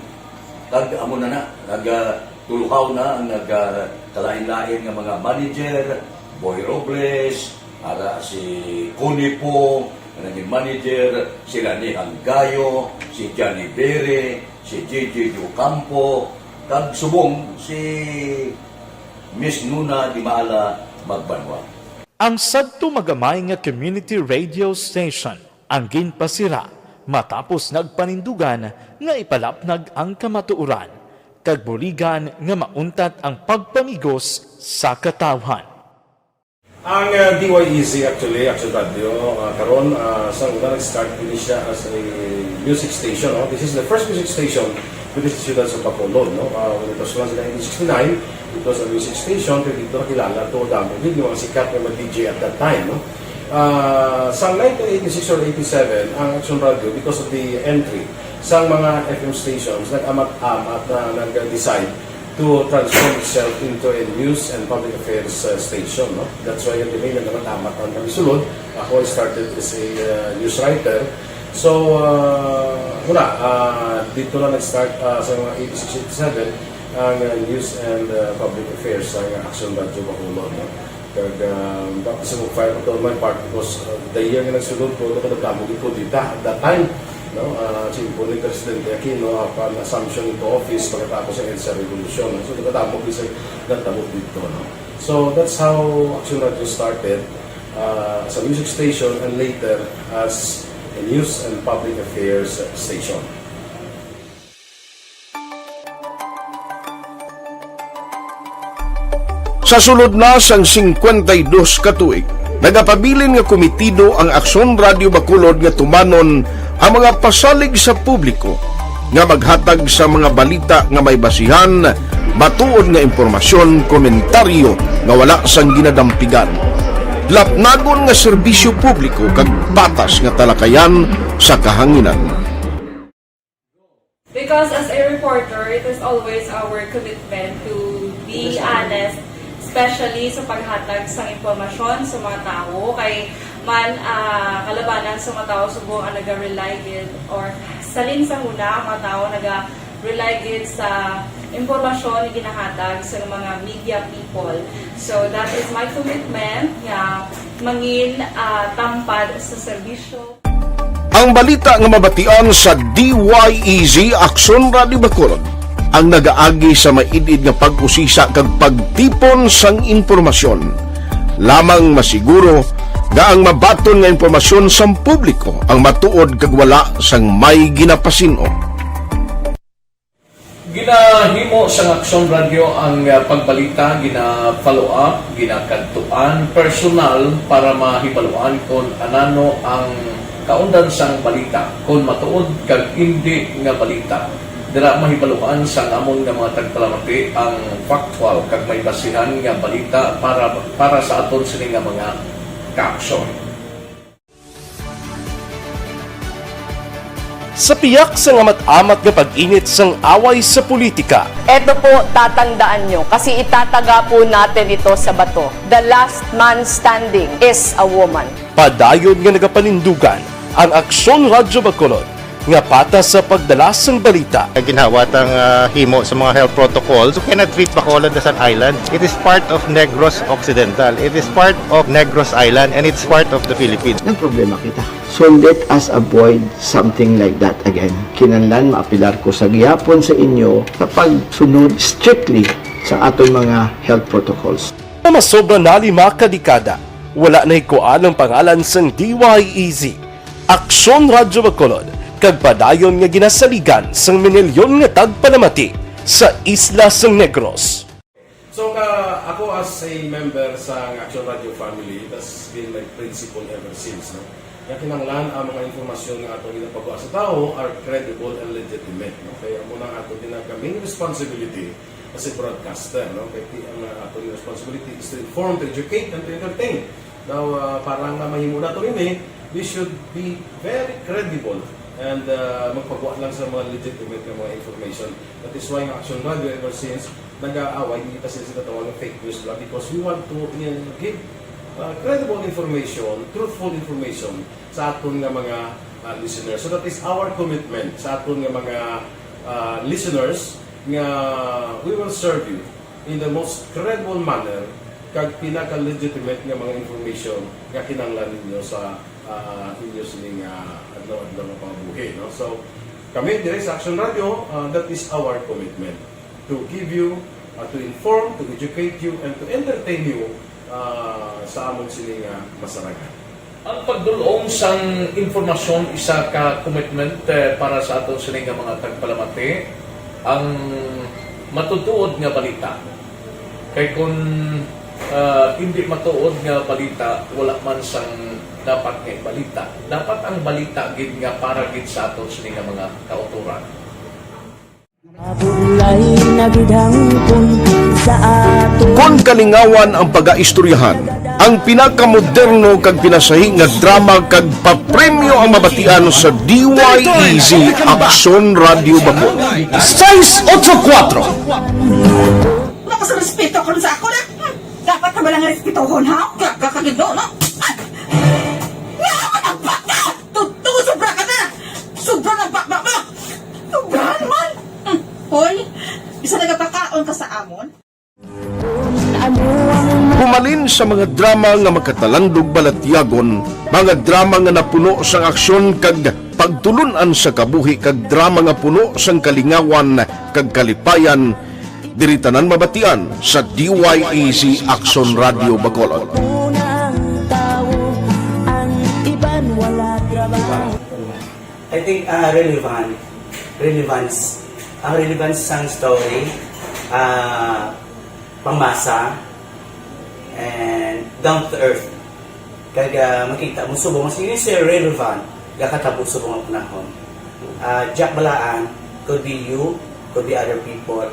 kag amo na na, nag, ah, tuluhaw na ang nag, ah, kalain-lain nga mga manager, Boy Robles, ara si Connie Po, nga naging manager, si Rani Hanggayo, si Johnny Bere, si J J Ocampo, kag subong si Miss Nuna Di Maala Magbanwa. Ang sadto magamay nga community radio station ang ginpasira matapos nagpanindugan nga ipalapnag ang kamatuoran kag buligan nga mauntat ang pagpamigos sa katawhan. Ang, uh, D Y E Z actually, Action Radio, uh, karon, uh, sa una nag-start din siya as a music station, no? This is the first music station within the siyudad sa Bacolod, no? Uh, when it was launched in nineteen sixty-nine, it was a music station, kaya dito nakilala to, dami din yung mga sikat na mga D J at that time, no? Ah, sa nineteen eighty-six or eighty-seven, ang Action Radio, because of the entry sa mga F M stations, nag-amat-amat na nag-decide to transform itself into a news and public affairs, uh, station, no? That's why, yung nag-amat-amat ang kami sulod. Ako, I started as a, uh, news writer. So, uh, wala, uh, dito na nag-start, uh, sa mga eighty-six, eighty-seven, ang, uh, news and, uh, public affairs sa Action Radio Bacolod, no? Kag, um, baptism of fire pa to on my part because, uh, the year nga nagsulod ko, ako nagdamo gid ko dita at that time. No, ah, simple ni Presidente Aquino upon assumption into office pagkatapos ng EDSA Revolution, no? So, nagkatapos sa nagtabo dito, no? So, that's how Action Radio started, ah, as a music station and later as a news and public affairs station. Sa sulod na sang singkwenta y dos ka tuig, nagapabilin nga komitido ang Aksyon Radio Bacolod nga tumanon ang mga pasalig sa publiko nga maghatag sa mga balita nga may basihan, matuod nga impormasyon, komentaryo nga wala sang ginadampigan, lapnagon nga serbisyo publiko kag patas nga talakayan sa kahanginan. Because as a reporter, it is always our commitment to be honest, especially sa paghatag sang impormasyon sa mga tawo. Kay man, ah, kalabanan sa mga tawo subong ang naga-rely gid or salin sa huna ang mga tawo naga-rely gid sa impormasyon nga ginahatag sa mga media people. So that is my commitment nga mangin, ah, tampad sa serbisyo. Ang balita nga mabatian sa D Y E Z Aksyon Radio Bacolod ang nagaagi sa maid-id nga pag-usisa kag pagtipon sang impormasyon. Lamang masiguro nga ang mabaton nga impormasyon sang publiko ang matuod kag wala sang may ginapasin-o. Ginahimo sang Aksyon Radio ang, ah, pagbalita, gina-follow up, ginakadtuan personal para mahibaluan kon anano ang kaundan sang balita, kon matuod kag indi nga balita. Dira mahibaluan sang amon nga mga tagpalamati ang factual kag may basihan nga balita para para sa aton sini nga mga kaaksyon. Sa piyak sang amat-amat nga pag-init sang away sa politika, Eto po, tatandaan nyo, kasi itataga po natin ito sa bato. The last man standing is a woman. Padayon nga nagapanindugan ang Aksyon Radyo Bacolod nga patas sa pagdala sang balita. Ginhawat ang, ah, himo sa mga health protocols. You cannot treat Bacolod as an island. It is part of Negros Occidental. It is part of Negros Island, and it's part of the Philippines. Nagproblema kita. So let us avoid something like that again. Kinahanglan maapilar ko sa gihapon sa inyo sa pagsunod strictly sa aton mga health protocols. Nga masobra na lima ka dekada, wala nahikuan ang pangalan sang D Y E Z, Aksyon Radyo Bacolod, kag padayon nga ginasaligan sang minilyon nga tagpalamati sa isla sang Negros. So, ka, ako as a member sa Action Radio family, that's been my principle ever since, no? Nga kinahanglan ang mga impormasyon nga atong ginapagawa sa tawo are credible and legitimate, no? Kaya amo na ang atong ginag-, main responsibility as a broadcaster, no? Kay ti-, ang, uh, atong responsibility is to inform, to educate, and to entertain. Now, uh, para nga mahimo nato ini, we should be very credible and, uh, magpagawa lang sa mga legitimate nga mga information. That is why ang Action Radio ever since nag-aaway, hindi ta sila ginatawag nga fake news lang because we want to, uh, give, uh, credible information, truthful information sa aton nga mga, uh, listeners. So that is our commitment sa aton nga mga, uh, listeners nga we will serve you in the most credible manner kag pinaka-legitimate nga mga information nga kinahanglan ninyo sa, ah, inyo sining, ah, adlaw-adlaw nga pangabuhi, no? So, kami diri sa Action Radio, ah, that is our commitment to give you, ah, to inform, to educate you, and to entertain you, ah, sa amon sining, ah, masarangan. Ang pagdul-ong sang impormasyon isa ka commitment, eh, para sa aton sini nga mga tagpalamati, ang matutuod nga balita. Kay kun, ah, indi matuod nga balita, wala man sang dapat nga ibalita. Dapat ang balita gid nga para gid sa aton sini nga mga kautoran. Mabudlay na gid hangpon sa ato. Kon kalingawan ang pagaistoryahan, ang pinakamoderno kag pinasahi nga drama kag papremyo ang mabatian sa D Y E Z Aksyon Radio Bacolod. Seis ocho kuatro. Wala ka sa respeto karon sa ako na. Hmm. Dapat ka ba lang respetohon, ha? Ka, ka, kagindo, no? Ay! Nga ako nagbaka! Totoo, sobra ka na! Sobra ng bakbak mo! Sobrahan man! Hmm. Hoy, isa nagapakaon ka sa amon? Humalin sa mga drama nga makatalandog balatyagon, mga drama nga napuno sang aksyon kag Pagtulun-an sa kabuhi kag drama nga puno sang kalingawan kag kalipayan, diri tanan mabatian sa D Y E Z Aksyon Radyo Bacolod. Unang tao, ang iban wala trabaho. I think, ah, relevant. Relevance. Ang relevance sang story, ah, pangmasa, and down to earth. Kag, ah, makita mo subong, mas yun, sir, relevant, gakatabo subong ang panahon. Ah, Jack Balaan, could be you, could be other people.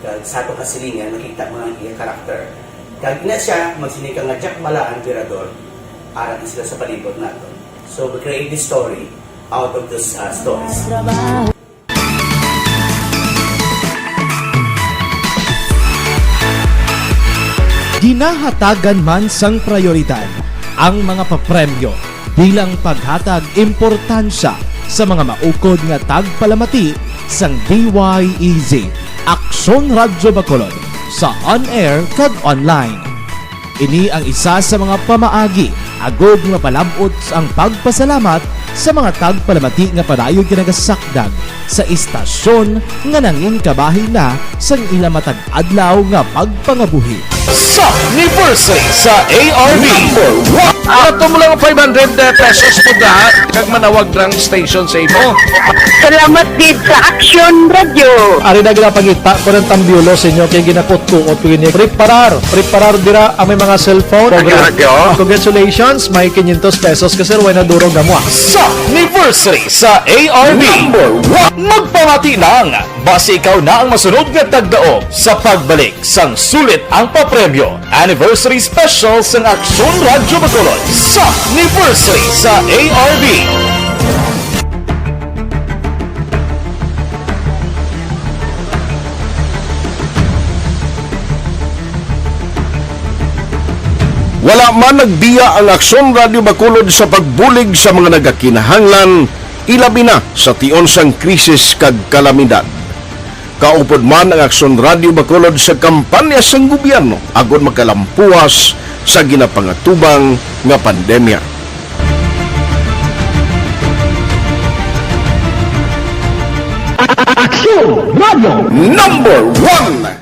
Kag sa atong kasilingan, makita mo ang iya character. Kag ina siya, magsiling ka nga Jack Balaan, Virador, ara na sila sa palibot nato. So, we create this story out of those, ah, stories. Ginahatagan man sang prayoridad ang mga papremyo bilang paghatag importansya sa mga maukod nga tagpalamati sang D Y E Z, Aksyon Radyo Bacolod, sa on-air kag online. Ini ang isa sa mga pamaagi agod nga mapalab-ot ang pagpasalamat sa mga tagpalamati nga padayon nga nagasakdag sa istasyon nga nangin kabahin na sang ila matag adlaw nga pagpangabuhi. Sa anniversary sa A R B. Number one. Ato mo lang five hundred pesos po da, kag manawag lang station sa imo. Salamat gid sa Action Radio. Ari na ginapangita ko ng tambyulo sa inyo kay ginakutkuot ko ini. Preparar, preparar dira ang may mga cellphone. Action Radio. Congratulations, may quinientos pesos ka sir, way na durog na mo ah. Sa anniversary sa A R B. Number one. Magpamati lang. Basi ikaw na ang masunod nga tagdaog sa pagbalik sang sulit ang papremyo. Anniversary Special sang Aksyon Radyo Bacolod sa anniversary sa A R B. Wala man nagbiya ang Aksyon Radyo Bacolod sa pagbulig sa mga nagakinahanglan, ilabi na sa tion sang krisis kag kalamidad. Kaupod man ang Aksyon Radyo Bacolod sa kampanya sang gobyerno agod makalampuwas sa ginapangatubang nga pandemya. Aksyon Radyo Number One.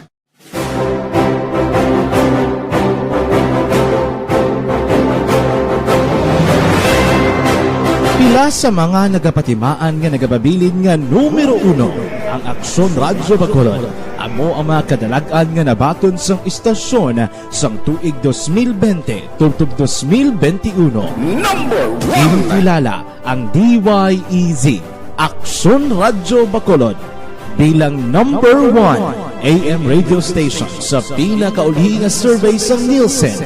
Pila sa mga nagapatimaan nga nagababilin nga numero uno ang Aksyon Radyo Bacolod. Amo ang mga kadalag-an nga nabaton sang istasyon sang tuig dos mil bente tubtob dos mil bente uno. Number one. Ginkilala ang D Y E Z, Aksyon Radyo Bacolod, bilang number one A M radio station sa pinakaulihi nga survey sang Nielsen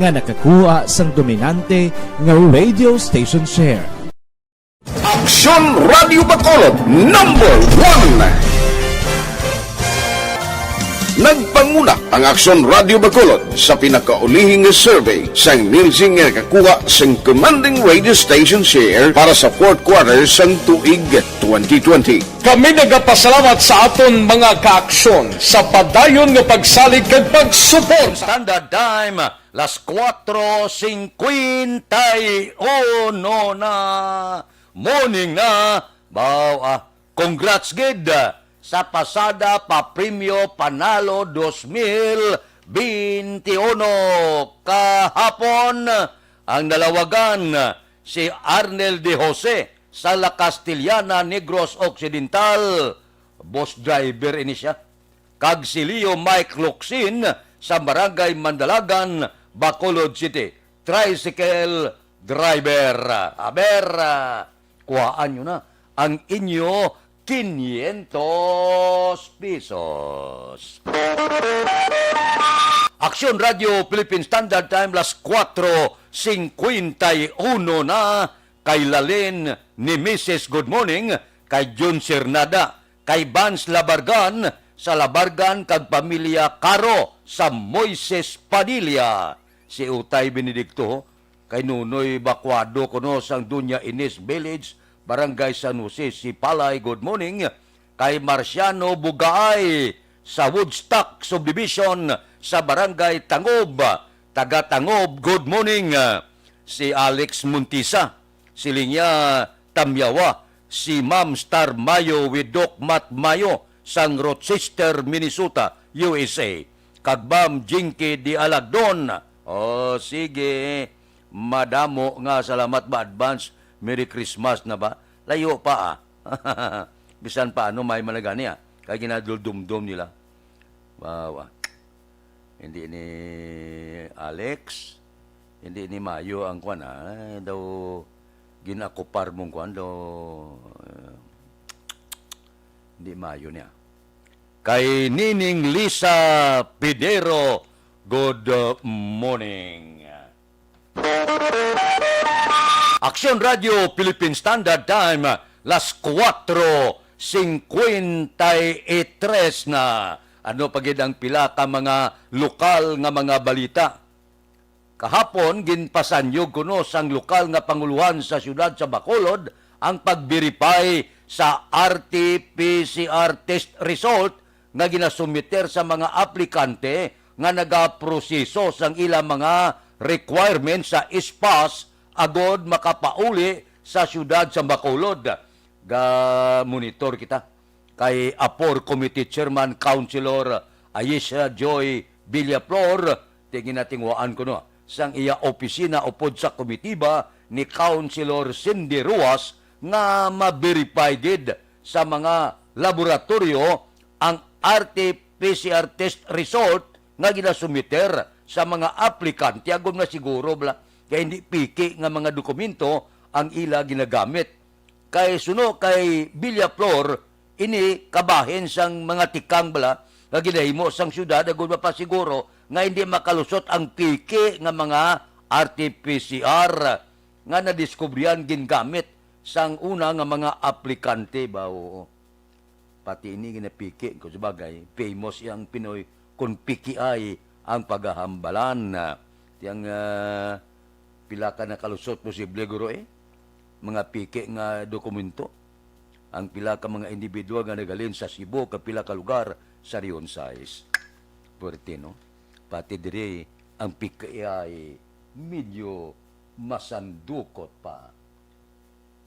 nga nakakuha sang dominante nga radio station share. Aksyon Radyo Bacolod, number one. Nagpanguna ang Aksyon Radyo Bacolod sa pinakaulihi nga survey sang Nielsen nga nakakuha sang commanding radio station share para sa fourth quarter sang tuig twenty twenty. Kami nagapasalamat sa aton mga kaaksyon sa padayon nga pagsalig kag pagsuport. Standard Time, las kuwatro singkwenta y uno na. Morning na, baw, ah, congrats gid, ah, sa pasada pa Premyo Panalo dos mil bente uno. Kahapon, ang nalawagan, si Arnel De Jose sa La Castellana, Negros Occidental. Bus driver ini siya. Kag si Leo Mike Locsin sa Barangay Mandalagan, Bacolod City. Tricycle driver. Aber, ah, kuhaan nyo na ang inyo quinientos pesos. Aksyon Radio Philippine Standard Time, las kuwatro singkwenta y uno na. Kay Lalin ni Misis Good Morning, kay Jun Cernada, kay Vance Labargan, sa Labargan kag pamilya Caro sa Moises Padilla. Si Utay Benedicto, kay Nunoy Bacuado kuno sang Doña Ines Village, Barangay San Jose, Sipalay, good morning. Kay Marciano Bugaay sa Woodstock Subdivision sa Barangay Tangob, taga Tangob, good morning. Si Alex Montisa, siling niya, Tamyawa, si Ma'am Star Mayo with Doc Matt Mayo sang Rochester, Minnesota, U S A, kag Ma'am Jinky Di Alagdon. O, sige. Madamo nga salamat ba, advance Merry Christmas na ba? Layo pa, ah. Bisan pa ano, may man na gani, ah. Kay ginaduldumdom nila. Wow, ah. Hindi ni Alex, hindi ni Mayo ang kwan, ah. Daw ginakupar mong kwan, daw, eh, hindi Mayo niya. Kay Nining Lisa Pidero, good, uh, morning. Aksyon Radio Philippine Standard Time, las kuwatro singkwenta y tres na. Ano pa gid ang pila ka mga lokal nga mga balita? Kahapon, ginpasanyog kuno sang lokal nga panguluhan sa siyudad sa Bacolod ang pag-verify sa R T P C R test result nga ginasumiter sa mga aplikante nga nagaproseso sang ila mga requirements sa S-PaSS agod makapauli sa siyudad sa Bacolod. Ga-monitor kita kay Apor Committee Chairman Councilor Ayesha Joy Villaflor, tingin nating waan kuno sang iya opisina upod sa komitiba ni Councilor Cindy Ruas nga ma-verify gid sa mga laboratoryo ang R T P C R test result nga ginasumiter sa mga aplikante agud nga siguro bala kay hindi piki nga mga dokumento ang ila ginagamit. Kay suno kay Villaflor, ini kabahin sang mga tikang bala nga ginahimo sang siyudad agud mapasiguro nga hindi makalusot ang piki nga mga R T P C R nga nadiskubrihan gingamit sang una nga mga aplikante ba. Oo. Pati ini ginapiki, kung sabagay, famous iyang Pinoy, kung pikiay ang pagahambalan. Tiyang, ah, pila ka nakalusot posible, guro, eh? Mga piki nga dokumento. Ang pila ka mga individual nga naghalin sa Cebu, kag pila ka lugar sa Region sais. Puwerte, no? Pati diri, ang pikiay medyo masandukot pa.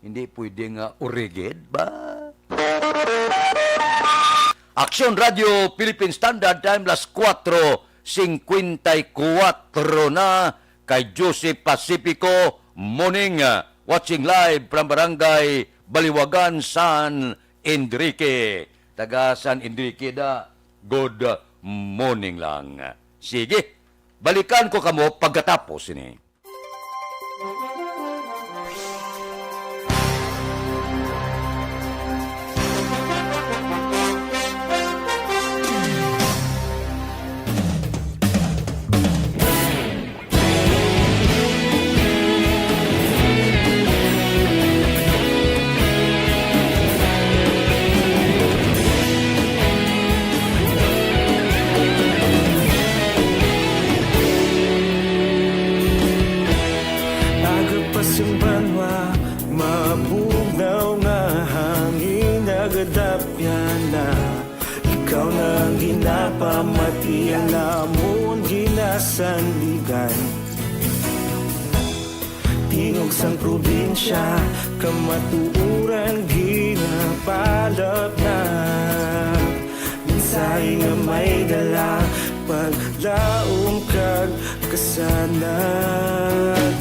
Hindi pwede nga urigid ba? Aksyon Radio Philippine Standard Time, las kuwatro singkwenta y kuwatro na. Kay Joseph Pacifico, morning, ah, watching live from Barangay Baliwagan, San Enrique. Taga San Enrique da, good morning lang. Sige, balikan ko kamo pagkatapos ini. Aga pa sang banwa, mabugnaw nga hangin nagadapyan na. Ikaw na ang ginapamati, ang amon ginasandigan. Tingog sang probinsya, kamatuoran ginapalapnag. Mensahe nga may dala, paglaom kag kasanag.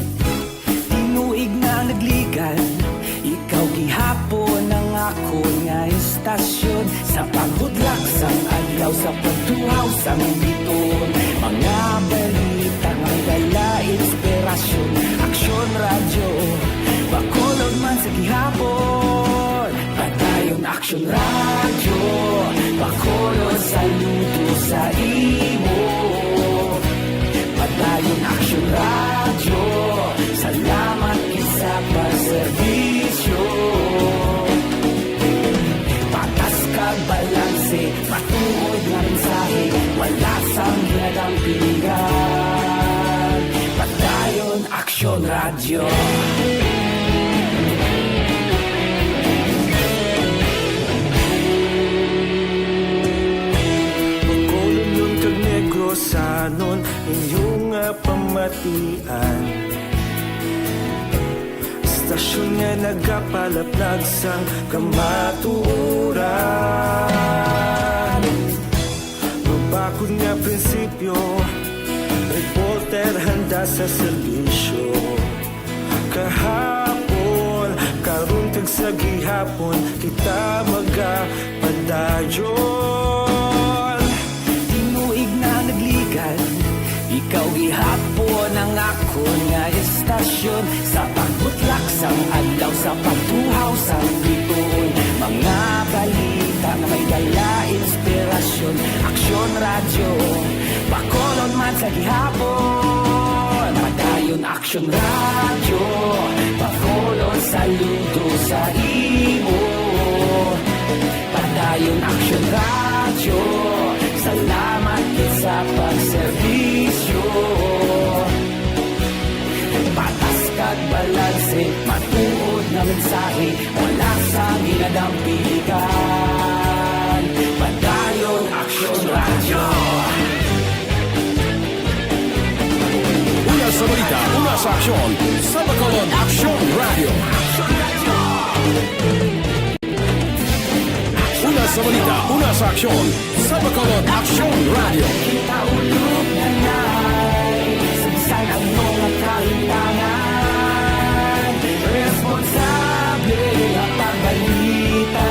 Tinuig na nagligad, ikaw gihapon ang akon nga istasyon. Sa paghudlak sang adlaw, sa pagtuhaw sang biton, mga balita nga dala inspirasyon. Aksyon Radyo Bacolod man sa gihapon. Padayon Aksyon Radyo Bacolod, saludo sa imo. Padayon Aksyon Radyo, salamat gid sa pagserbisyo. Patas kag balanse, matuod nga mensahe, wala sang ginadampingan. Padayon Aksyon Radyo. Bacolodnon kag Negrosanon, inyo nga pamatian. Sa Istasyon nga nagapalaplag sang kamatuoran. Mabakod nga prinsipyo, reporter handa sa serbisyo. Kahapon, karon kag sa gihapon, kita magapadayon. Tinuig na nagligan, ikaw gihapon ang akon nga istasyon. Sa pagbutlak sang adlaw, sa pagtuhaw sang bituon, mga balita nga may dala inspirasyon. Aksyon Radyo, Bacolod man sa gihapon. Padayon Aksyon Radyo, Bacolod, saludo sa imo. Padayon Aksyon Radyo, salamat gid sa pagserbisyo. Patas kag balanse, matuod nga mensahe, wala sang ginadampigan. Padayon Aksyon Radyo. Una sa balita, una sa aksyon, sa Bacolod Aksyon Radyo. Una sa balita, una sa aksyon, sa Bacolod Aksyon Radyo. Kita ulog na nay, sagsay ang mga kalimtangan. Responsable nga pagbalita,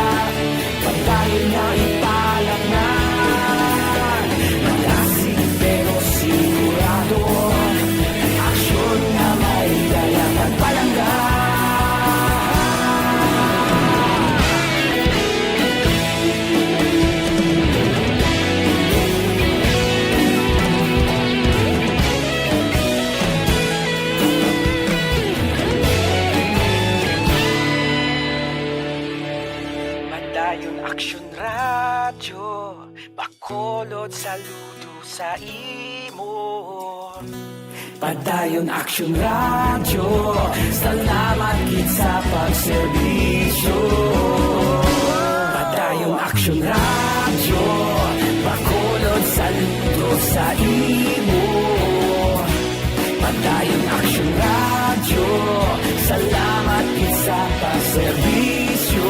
pagdayon nga ipalatnan. Malasig pero sigurado, aksyon nga may dala pagpalangga. Padayon Aksyon Radyo, Bacolod, saludo sa imo. Padayon Aksyon Radyo, salamat gid sa pagserbisyo. Padayon Aksyon Radyo, Bacolod, saludo sa imo. Padayon Aksyon Radyo, salamat gid sa pagserbisyo.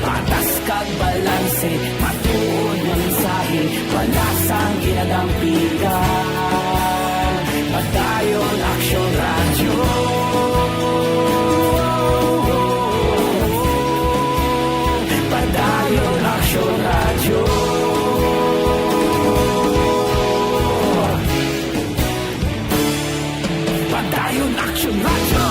Patas kag balanse, matuod nga mensahe, wala sang ginadampigan. Padayon Aksyon Radyo. Padayon Aksyon Radyo. Padayon Aksyon Radyo.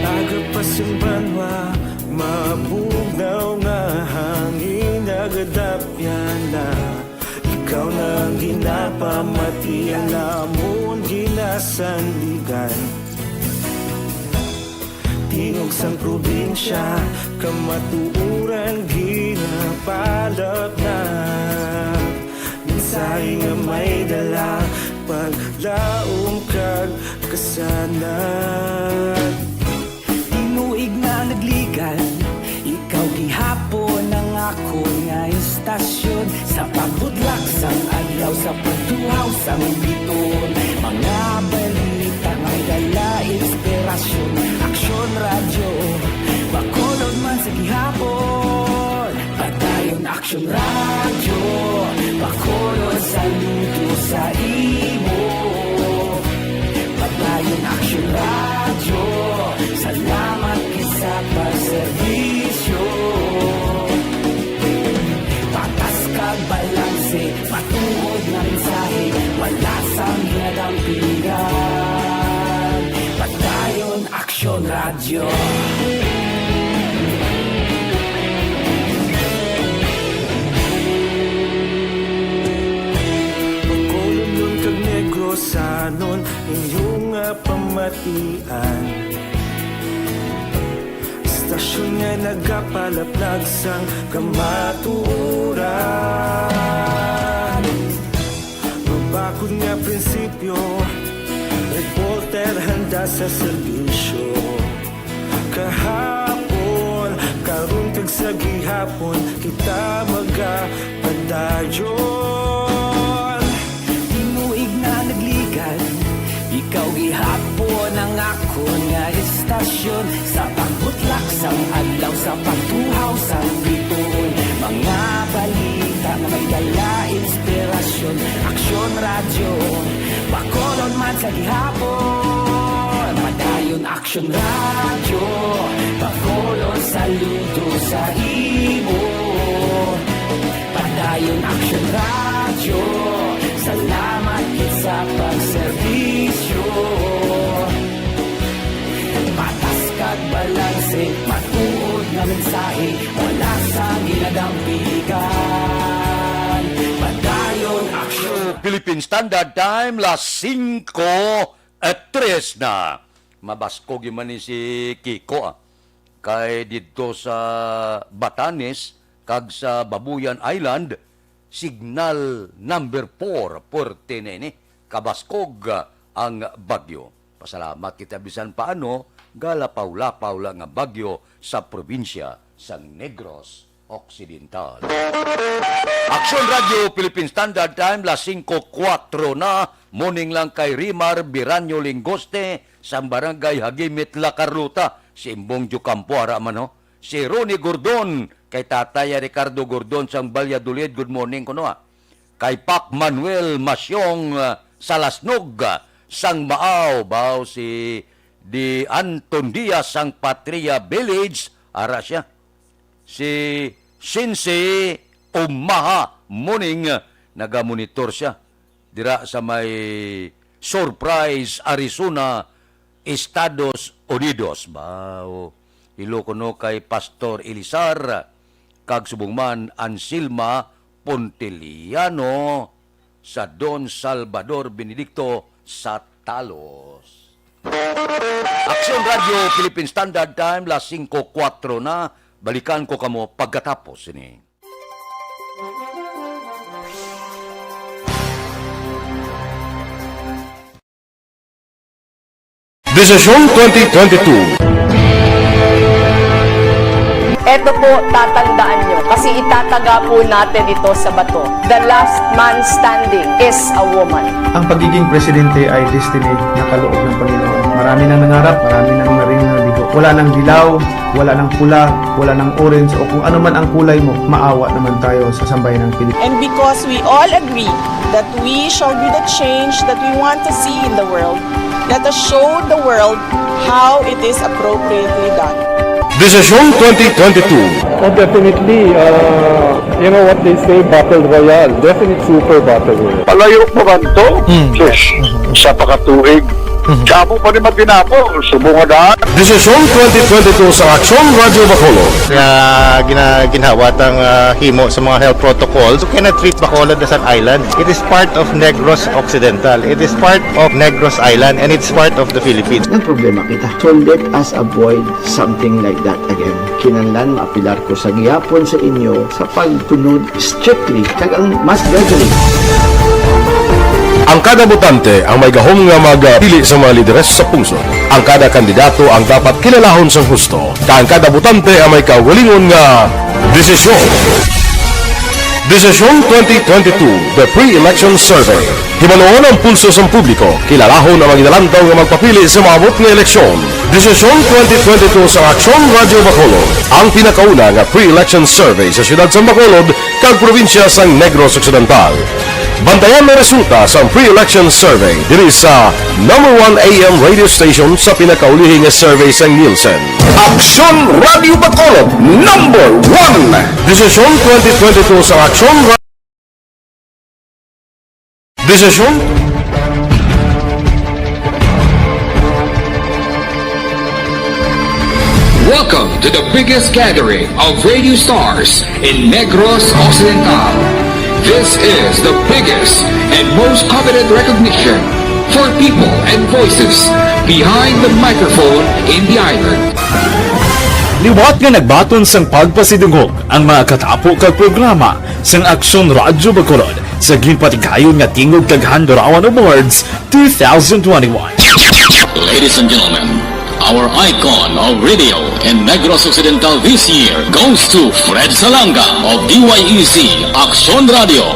Aga pa sing banwa, mabugnaw nga hangin nagadapyan na. Ikaw na ang ginapamati, ang namon ginasandigan. Tingog sang probinsya, kamatuoran ginapalatnag. Mensahe nga may dala, paglaom kag kasanag. Tinuig na nagligan, ikaw gihapon ang akon nga istasyon. Sa pagbutlak sang adlaw, sa pagtuhaw sang bituon, mga balita may dala inspirasyon. Aksyon Radyo, Bacolod man sa gihapon. Padayon Aksyon Radyo, Bacolod, saludo sa imo. Padayon Aksyon Radyo, salamat gid sa pagserbisyo. Patas kag balanse, matuod nga mensahe, wala sang ginadampigan. Padayon Aksyon Radyo. Bacolodnon kag Negrosanon, inyong Tian. Istasyon nga nagapalaplag sang kamatuoran. Mabakod nga prinsipyo, reporter handa sa serbisyo. Kahapon, karon, kag sa gihapon, kita magapadayon. Tinuig na nagligad, ikaw gihapon ang akon nga istasyon. Sa pagbutlak sang adlaw, sa pagtuhaw sang bituon, mga balita nga may dala inspirasyon. Aksyon Radyo Bacolod man sa gihapon. Padayon Aksyon Radyo Bacolod, saludo sa imo. Padayon Aksyon Radyo, salamat gid sa pagserbisyo. Patas kag balanse, matuod nga mensahe, wala sa ginadampigan. Padayon Aksyon. Philippine Standard Time, las singko at tres na. Mabaskog man ni si Kiko, ah. Kay didto sa Batanes kag sa Babuyan Island, signal number four, puwerte na ini, kabaskog, ah, ang bagyo. Pasalamat kita bisan paano, galapaw-lapaw lang nga bagyo sa probinsya sang Negros Occidental. Aksyon Radyo Philippine Standard Time, las singko kuwatro na, morning lang kay Rimar Biranyo Lingoste, sang Barangay Hagimit, La Carlota, si Imbong Diocampo, ara man, ho. Si Ronnie Gordon, kay Tatay Ricardo Gordon, sang Valladolid, good morning kuno, ah. Kay Pac Manuel Masyong, ah, sa Lasnog, ah, sang Maaw, baw si Di Anton Diaz sang Patria Village, ara siya. Si Shinsi Umaha Muning, nagamonitor siya dira sa may Surprise, Arizona, Estados Unidos. Baw, hello kuno kay Pastor Elisar kag subong man Anselma Pontiliano sa Don Salvador Benedicto sa Talos. Aksyon Radyo Philippine Standard Time, las singko kuwatro na. Balikan ko kamo pagkatapos sini. Desisyon twenty twenty-two. Eto po, tatandaan nyo, kasi itataga po natin ito sa bato. The last man standing is a woman. Ang pagiging presidente ay destiny na kaloob ng Panginoon. Marami nang nangarap, marami nang narinig na bigo. Wala nang dilaw, wala nang pula, wala nang orange, o kung ano man ang kulay mo, maawa naman tayo sa sambayan ng Pilipinas. And because we all agree that we shall be the change that we want to see in the world, let us show the world how it is appropriately done. Desisyon twenty twenty-two. Oh, definitely. Uh, you know what they say, battle royale. Definite super battle royale. Palayo pa man to? Sus, sa pakatuig. Kamo pa ni magdinapol, subong nga daan. Desisyon twenty twenty-two sa Aksyon Radyo Bacolod. Nga gina, ginhawat ang ah, himo sa mga health protocols. You cannot treat Bacolod as an island. It is part of Negros Occidental. It is part of Negros Island and it's part of the Philippines. Nagproblema kita. So let us avoid something like that again. Kinahanglan maapilar ko sa gihapon sa inyo sa pagsunod strictly kag ang mass gathering. Ang kada botante ang may gahom nga magpili sa mga lideres sa pungsod. Ang kada kandidato ang dapat kilalahon sang husto, kag ang kada botante ang may kaugalingon nga desisyon. Desisyon twenty twenty-two, The Pre-Election Survey. Himanuon ang pulso sang publiko, kilalahon ang mga ginalantaw nga magpapili sa maabot nga eleksyon. Desisyon twenty twenty-two sa Aksyon Radyo Bacolod, ang pinakauna nga pre-election survey sa siyudad sang Bacolod kag probinsya sang Negros Occidental. Bantayan ang resulta sang pre-election survey diri sa number one A M radio station sa pinakaulihi nga survey sang Nielsen. Aksyon Radyo Bacolod, number one. Desisyon twenty twenty-two sa Aksyon Ra- Desisyon. Welcome to the biggest gathering of radio stars in Negros Occidental. This is the biggest and most coveted recognition For people and voices behind the microphone in the island. Liwat nga nagbaton sang pagpasidungog ang mga katapo kag programa sang Aksyon Radyo Bacolod sa ginpatigayon nga Tingog kag Handurawan Awards two thousand twenty-one. Ladies and gentlemen, our icon of radio in Negros Occidental this year goes to Fred Salanga of D Y E Z Aksyon Radio.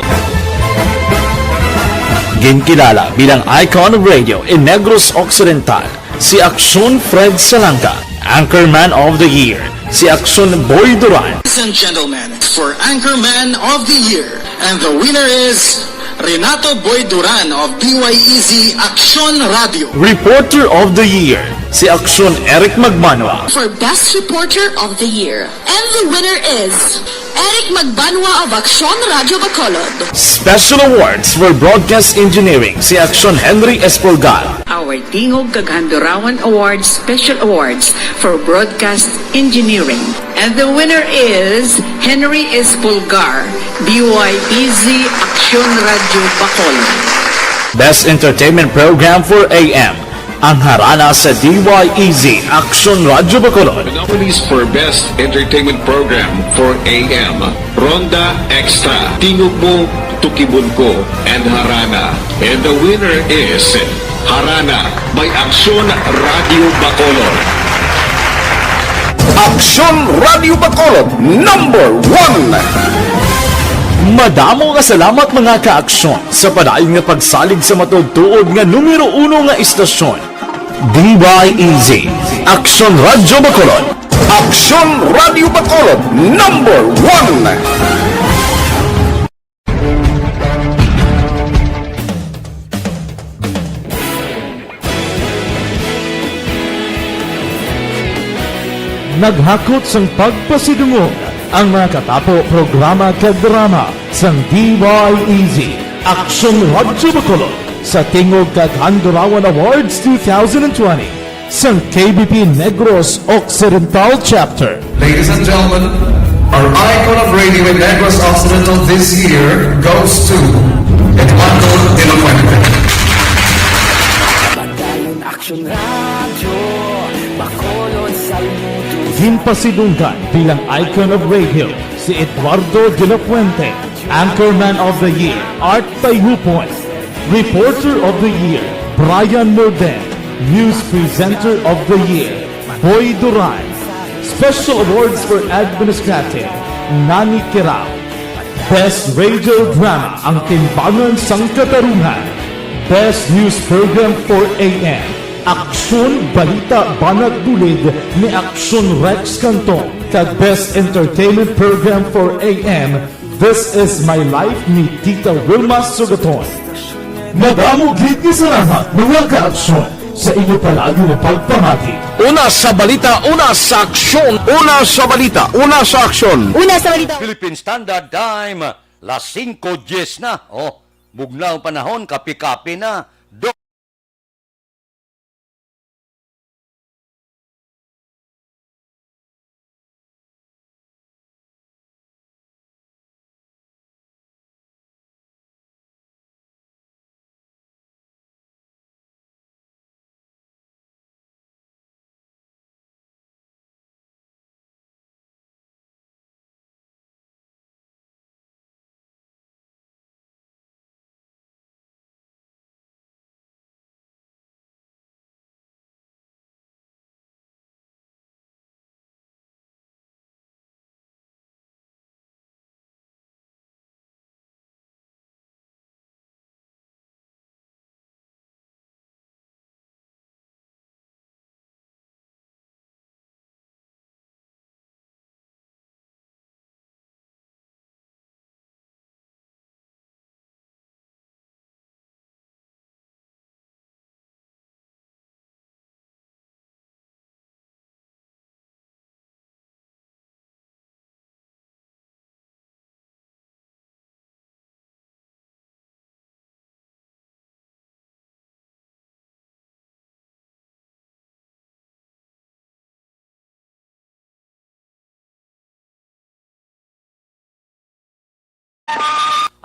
Ginkilala bilang icon of radio in Negros Occidental si Aksyon Fred Salanga, Anchorman of the Year si Aksyon Boy Duran. Ladies and gentlemen, for Anchorman of the Year, and the winner is Renato Boy Duran of D Y E Z Aksyon Radio. Reporter of the Year si Aksyon Eric Magbanwa. For Best Reporter of the Year, and the winner is Eric Magbanwa of Aksyon Radio Bacolod. Special Awards for Broadcast Engineering si Aksyon Henry Espolgar. Our Tingog kag Handurawan Awards Special Awards for Broadcast Engineering. And the winner is Henry Espolgar, D Y E Z Aksyon Radio Bacolod. Best Entertainment Program for A M, ang harana sa D Y E Z Aksyon Radio Bacolod. The nominees for Best Entertainment Program for A M, Ronda Extra, Tingog Mo, Tukibon Ko, and Harana. And the winner is Harana by Aksyon Radio Bacolod. Aksyon Radio Bacolod, number one. Madamo nga salamat, mga ka-aksyon, sa padayon nga pagsalig sa matuod-tuod nga numero uno nga istasyon, D Y E Z, Aksyon Radyo Bacolod. Aksyon Radyo Bacolod, number one. Naghakot sang pagpasidungog ang mga katapo programa kag drama sang D Y E Z, Aksyon Radyo Bacolod, sa Tingog kag Handurawan Awards two thousand twenty sang K B P Negros Occidental Chapter. Ladies and gentlemen, our icon of radio in Negros Occidental this year goes to Eduardo de la Fuente. Padayon Aksyon Radyo Bacolod, saludo. Ginpasidunggan bilang icon of radio si Eduardo de la Fuente, Anchorman of the Year, Art Tayupon, Reporter of the Year, Brian Morden, News Presenter of the Year, Boy Duran. Special Awards for Administrative, Nani Kirao. Best Radio Drama, Ang Timbangan sang Katarungan. Best News Program for A M, Aksyon Balita Banat Bulid ni Aksyon Rex Cantong, kag Best Entertainment Program for A M, This Is My Life ni Tita Wilma Sugaton. Madamo gid nga salamat, mga ka-aksyon, sa inyo palagi nga pagpamati. Una sa balita, una sa aksyon. Una sa balita, una sa aksyon. Una sa balita. Philippine Standard Time, las singko diez na. Oh, bugnaw ang panahon, kape-kape na. Do-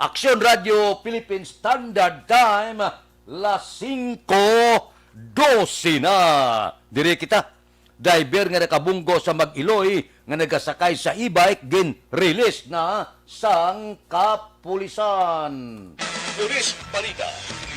Aksyon Radyo Philippine Standard Time, Las singko dose na. Diri kita. Driver nga nakabunggo sa mag-iloy nga nagasakay sa e-bike gin-release na sang kapulisan. Pulis Balita.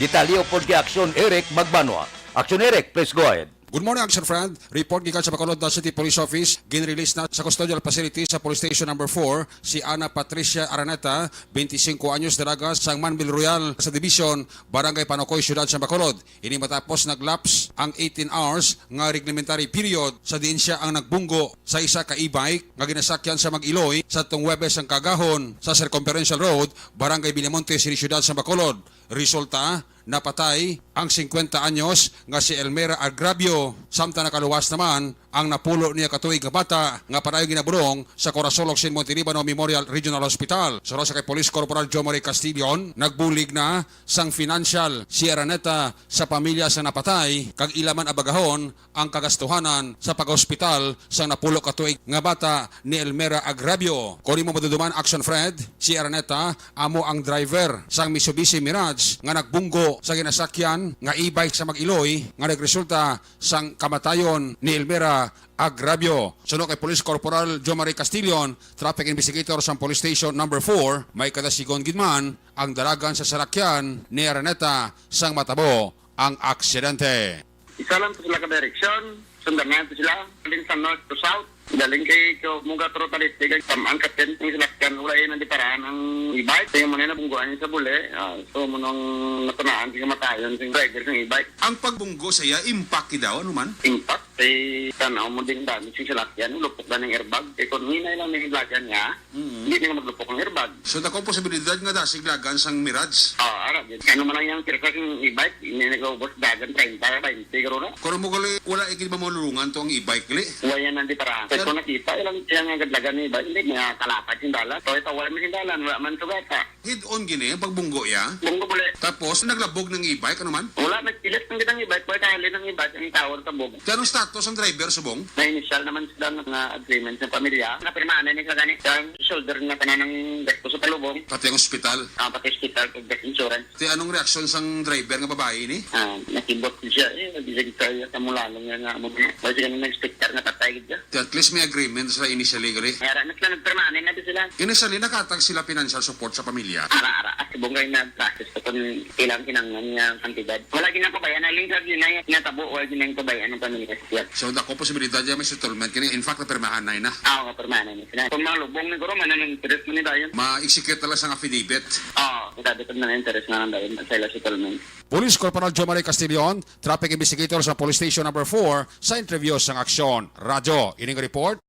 Detalye upod kay Aksyon Eric Magbanwa. Aksyon Eric, please go ahead. Good morning, Action Friend. Report gikan sa Bacolod City Police Office. Gin-release na sa custodial facility sa Police Station Number four si Ana Patricia Araneta, twenty-cinco anyos, dalaga sang Manville Royal sa Division, Barangay Panocoy, Siyudad sa Bacolod. Ini matapos nag-lapse ang eighteen hours nga reglementary period sa diin sia ang nagbunggo sa isa ka e-bike nga ginasakyan sa mag-iloy sa tong Huwebes sang kaagahon sa Circumferential Road, Barangay Villamonte, City Siyudad sa Bacolod. Resulta, napatay ang singkwenta anyos nga si Elmera Agravio, samtang nakaluwas naman ang napulo niya ka tuig nga bata nga padayon ginabulong sa Corazon Locsin Monte Libano Memorial Regional Hospital. Suno sa kay Police Corporal Jomari Castillon, nagbulig na sang financial si Araneta sa pamilya sa napatay, kag ila man abagahon ang kagastuhanan sa pag-ospital sang napulo ka tuig nga bata ni Elmera Agravio. Kon imo maduduman, Action Fred, si Araneta amo ang driver sang Mitsubishi Mirage nga nagbunggo sa ginasakyan nga e-bike sa mag-iloy nga nagresulta sang kamatayon ni Elmera Agravio. Suno kay Police Corporal Jomari Castillon, traffic investigator sang Police Station Number four, may kadasigon gid man ang dalagan sa salakyan ni Araneta sang matabo ang aksidente. Isa lang to sila ka direksyon, sundan na to sila. Galing sa north to south, galing kay Muga to Rotalite, kay Tamaan Katen, ang salakyan, wala yun ang diparaan ang e-bike. Kaya mo na nabungguan yung sa buli, ah, so mo nung natunaan, kaya matayon, yung driver ng e-bike. Ang pagbunggo sa iya, impact daw, ano man? Impact, kay tanaw mo din damage yung salakyan, lupok na ng airbag. Kay kung hinay lang may lagan niya, Mm. Hindi na maglupok ang airbag. So, dako posibilidad nga dasig lagan sang Mirage? Ah, ara, gid. Ano man lang yung tirka ng e-bike, hindi na kaubos dagan treinta, bainte, garo na. Kung mo gali, wala ikid mamulungan to ang e-bike, gali? Wala yan ang diparaan. Pero kung nakita, ilang siya nga gadlagan ng e-bike, hindi niya kalapad yung dalan. So, ito, wala man yung dalan, wala man sugata. Head-on gini, ang pagbunggo ya? Bunggo buli. Tapos, naglabog ng e-bike, ano man? Wala, nagpilit ng gitang e-bike, wala kahalin ng e-bike, ang tao sa bug. Kaya anong status ang driver subong? Na initial naman sila nga agreement sa pamilya. Napirmahan na ni sa gani. Ang shoulder na tanan ng gasto sa palubong. Pati ang ospital. Ah, pati ospital, kag death insurance. Ti anong reaksyon sang driver nga babayi ni? Ah, nakibot siya. Eh, nagbisan sa iya sa mulalong nga nga amo na. Wala siya nag-expectar nga patay gid siya. Ti at least may agreement sila initially, gali. Kaya na sila nagpirmahan na sila. Initially, nakatag sila financial support sa pamilya. Ara, ara. At subong kay nag-process ko kung ilang kinanglan nga kantidad. Wala gid nang kabayan. Aling sa ginay, natabo, wala gid nang kabayan ang pamilya. Yep. So, dako posibilidad niya may settlement kini. In fact, napirmahan na yun, ah. Ah, oo, pirmahan na yun. Kung mga lubong ni guro, man ang interest mo ni dayon. Ma-execute na lang sa affidavit. Oo, sabi ko na interest na lang dayon sa ila settlement. Police Corporal Jomari Castillon, traffic investigator sa Police Station Number four, sa interview sang Aksyon Radyo. Ining report.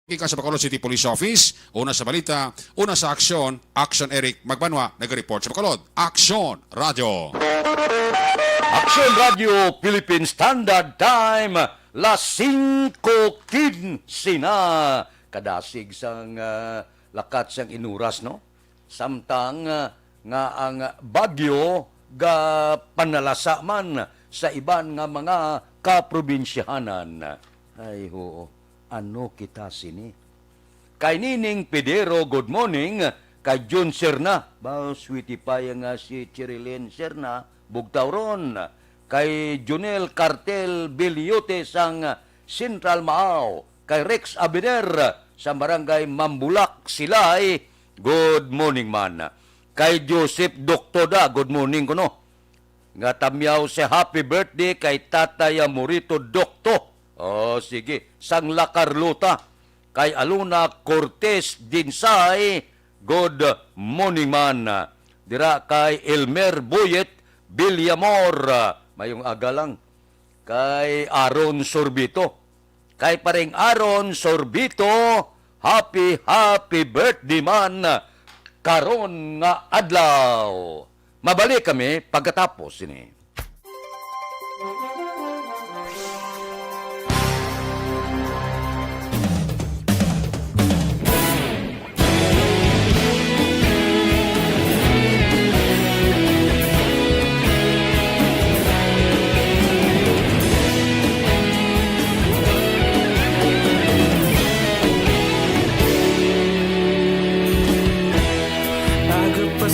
Gikan sa Bacolod City Police Office, una sa balita, una sa aksyon, Action Eric Magbanwa, nag-report sa Bacolod. Aksyon Radyo. Aksyon Radyo Philippine Standard Time, las singko quince na. Kadasig sang, ah, lakat sang inuras, no? Samtang, ah, nga ang bagyo gapanalasa man sa iban nga mga kaprobinsyahanan. Ay, ho, ano kita sini? Kay Nining Pedero, good morning. Kay Jun Serna, ba, sweetie pa nga si Cherilyn Serna, bugtaw ron. Kay Junel Cartel Biliote sang Central Maao. Kay Rex Abiner sa Barangay Mambulak, Silay, good morning man. Kay Joseph Doktoda, good morning kuno. Nga tamyaw si happy birthday kay Tatay Amorito Dokto. Oh, sige. Sang La Carlota. Kay Alona Cortez Dinsay, good morning man. Dira kay Elmer Boyet Villamor, mayong aga lang. Kay Aaron Sorbito. Kay Paring Aaron Sorbito, happy, happy birthday man karon nga adlaw. Mabalik kami pagkatapos sini.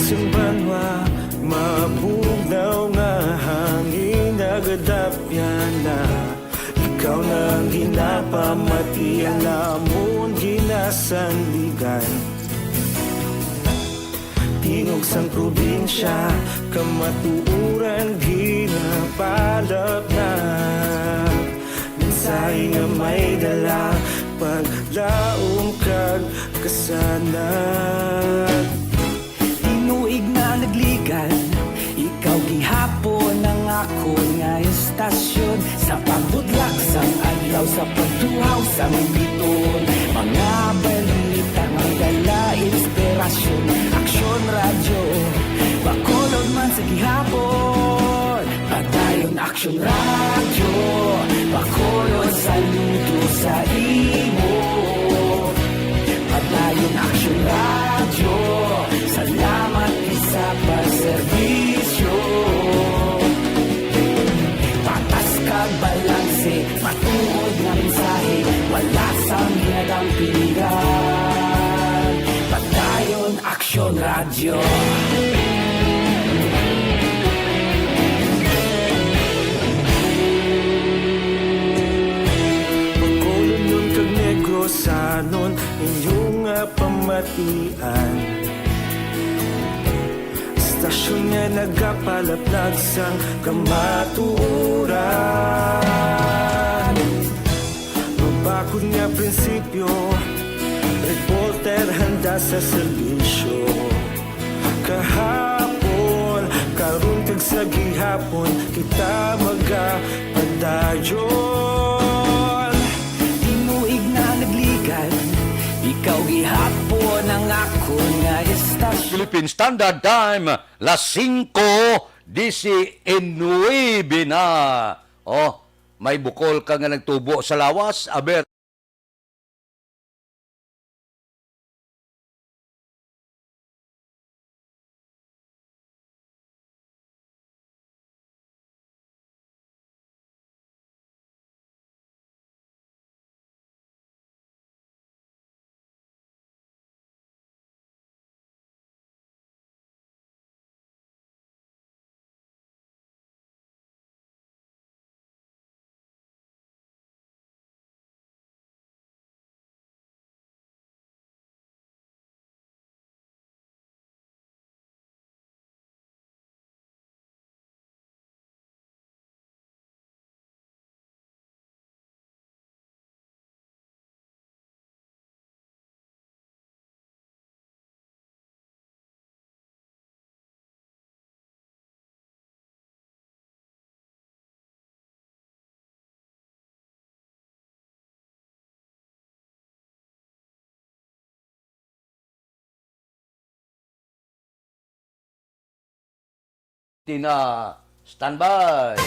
Sing banwa, mabugnaw nga hangin nagadapyan na. Ikaw na ang ginapamati, ang amon ginasandigan. Tingog sang probinsya, kamatuoran ginapalapnap. Mensahe nga may dala, paglaom kag kasanag. Tinuig na nagligan, ikaw gihapon ang akon nga estasyon. Sa pagbudlak sang adlaw, sa pagtuhaw sang biton, mga balita nga dala inspirasyon. Aksyon Radyo, Bacolod man sa gihapon. Padayon Aksyon Radyo, Bacolod, saludo sa imo. Padayon Aksyon Radyo, salamat sa pagserbisyo. Patas kag balanse, matuod nga mensahe, wala sang ginadampingan. Padayon Aksyon Radyo. Bacolodnon kag Negrosanon, inyo nga pamatian. Estasyon nga nagapalaplag sang kamatuoran. Mabakod nga prinsipyo, reporter handa sa serbisyo. Kahapon, karon kag sa gihapon, kita magapadayon. Tinuig na nagligan, ikaw gihapon ang akon nga estasyon. Philippine Standard Time, las singko diecinuebe na. Oh, may bukol ka nga nagtubo sa lawas, aber. Tina, standby.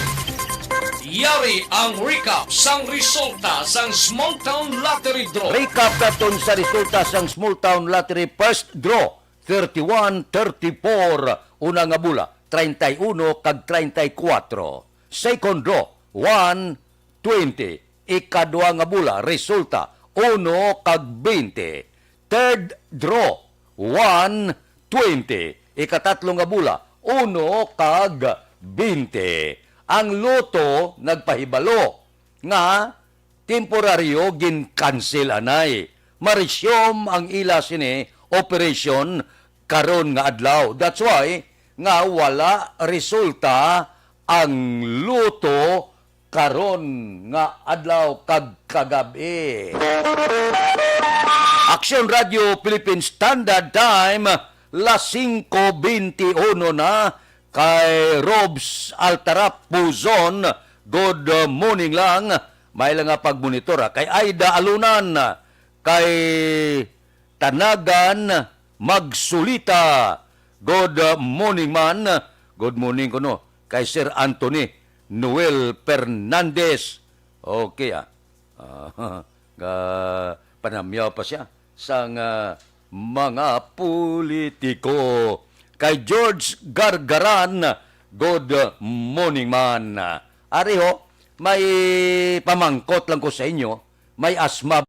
Yari ang recap sang resulta sang Small Town Lottery Draw. Recap naton sa resulta sang Small Town Lottery first draw, thirty-one, thirty-four, una nga bola, treinta y uno kag treinta y cuatro. Second draw, one, twenty. Ikadua nga bola, resulta, uno kag bente. Third draw, one, twenty. Ikatatlo nga bola, uno kag bente. Ang Lotto nagpahibalo nga temporaryo gin-cancel anay. Marisyom ang ila sini operasyon karon nga adlaw. That's why nga wala resulta ang Lotto karon nga adlaw kag kagab-i. Aksyon Radyo Philippine Standard Time, las singko bente uno na. Kay Robs Altarap Puzon, good morning lang. May lang nga pagmonitor, ha. Kay Aida Alunan, kay Tanagan Magsulita, good morning man. Good morning kuno kay Sir Anthony Noel Fernandez. Okay, ah. Ah, ga-, panamyaw pa siya sang, ah, mga politiko. Kay George Gargaran, good morning man. Ari ho, may pamangkot lang ko sa inyo, may asma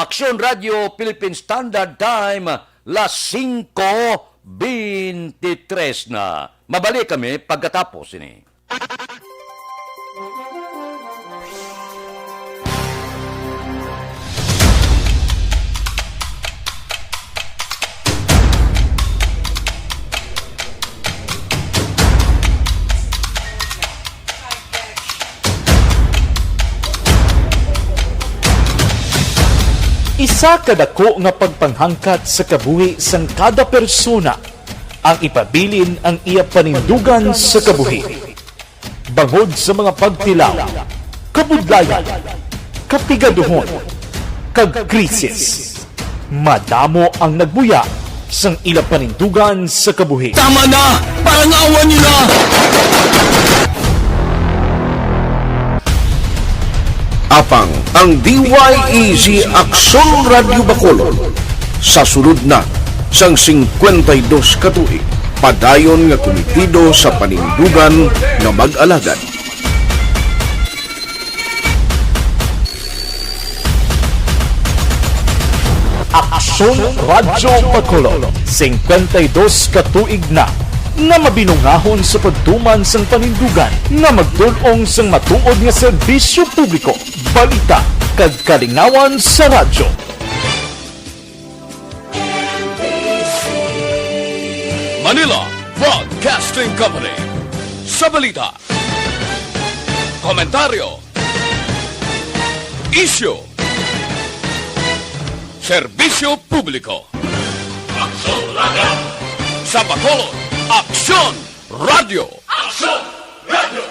Aksyon Radio Philippine Standard Time, las singko beintitres na. Mabalik kami pagkatapos ini. Isa ka dako nga pagpanghangkat sa kabuhi sang kada persona ang ipabilin ang iya panindugan sa kabuhi. Bangod sa mga pagtilaw, kabudlayan, kapigaduhon, kag krisis, madamo ang nagbuya sang ila panindugan sa kabuhi. Tama na! Parang awa niyo na! Apang ang D Y E Z Aksyon Radyo Bacolod sa sulod na sang singkwenta y dos ka tuig, padayon nga kumitido sa panindugan nga mag-alagad. Aksyon Radyo Bacolod, singkwenta y dos ka tuig na nga mabinungahon sa pagtuman sang panindugan nga magtul-ong sang matuod nga serbisyo publiko, balita, kag kalingawan sa radyo. Manila Broadcasting Company. Sa balita, komentaryo, isyu, serbisyo publiko. Aksyon Radyo. Sa Bacolod, Aksyon Radyo. Aksyon Radyo.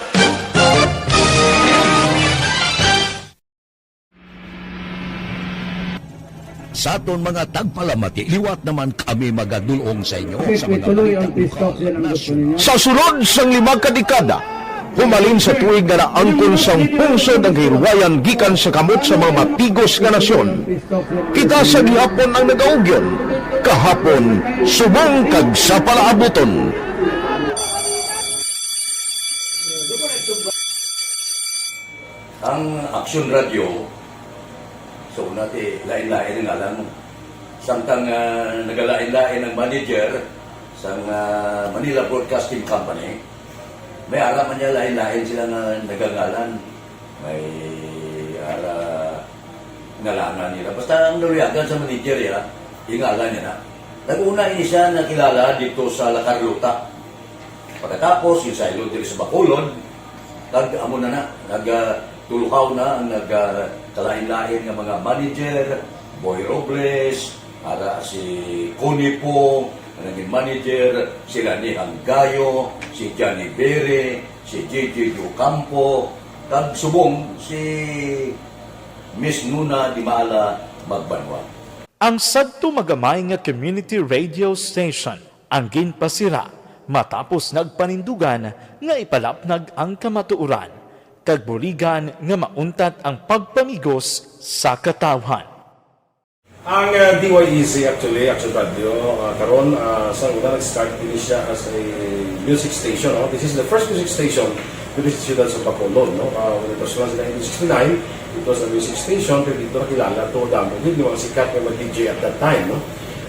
Sa aton mga tagpalamati, liwat naman kami magadul-ong sa inyo sa mga balita lokal, nasyonal. Sa sulod sang lima ka dekada, humalin sa tuig nga naangkon sang pungsod ang kahilwayan gikan sa kamot sa mga matigos nga nasyon, kita sa gihapon ang nagaugyon, kahapon, subong kag sa palaabuton. Ang Aksyon Radyo, so, una ti, lain-lain ang ngalan mo. Samtang, ah, nagalain-lain ang manager sang, ah, Manila Broadcasting Company, may ara man niya lain-lain sila nga nagangalan. May ara ngalangan nila. Basta ang naluyagan sa manager, ya, ingalan niya na. Nag-una ini siya nakilala dito sa La Carlota. Pagkatapos, ginsaylo diri sa Bacolod, kag amo na na, nag, ah, tulukaw na ang nag, ah, kalain-lain nga mga manager, Boy Robles, ara si Connie Po, nga naging manager, si Lani Hanggayo, si Johnny Bere, si J J Ocampo, kag subong si Miss Nuna Dimala Magbanwa. Ang sadto magamay nga community radio station ang ginpasira matapos nagpanindugan nga ipalapnag ang kamatuoran kag buligan nga mauntat ang pagpamigos sa katawhan. Ang, uh, D Y E Z actually, Action Radio, uh, karon, uh, sa una nag-start din siya as a music station, no? This is the first music station diri sa siyudad sa Bacolod, no? Uh, when it was launched in nineteen sixty-nine, it was a music station, pero dito nakilala to, damo gid yung mga sikat nga mga D J at that time, no?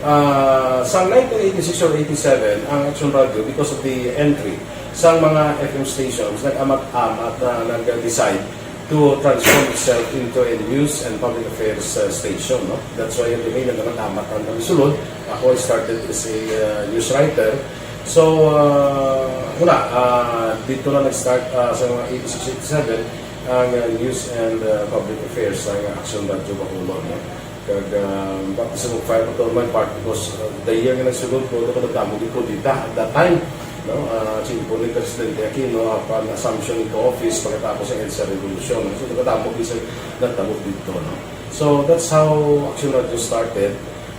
Ah, sa nineteen eighty-six or eighty-seven, ang Action Radio, because of the entry sa mga F M stations, nag-amat-amat na nag-decide to transform itself into a news and public affairs, uh, station, no? That's why yung nag-amat-amat ang kami sulod. Ako, I started as a, uh, news writer. So, uh, wala, uh, dito na nag-start, uh, sa mga eighty-six, eighty-seven, ang, uh, news and, uh, public affairs sa Action Radio Bacolod, no? Kag, ah, baptism of fire pa to on my part because, ah, the year nga nagsulod ko, ito ko nagdamo di kudeta at that time, no? Ah, si Impo ni Presidente Aquino, apan assumption into office pagkatapos sa EDSA Revolution. So, nagdamo di sa nagdamo dito, no? So, that's how Action Radio started,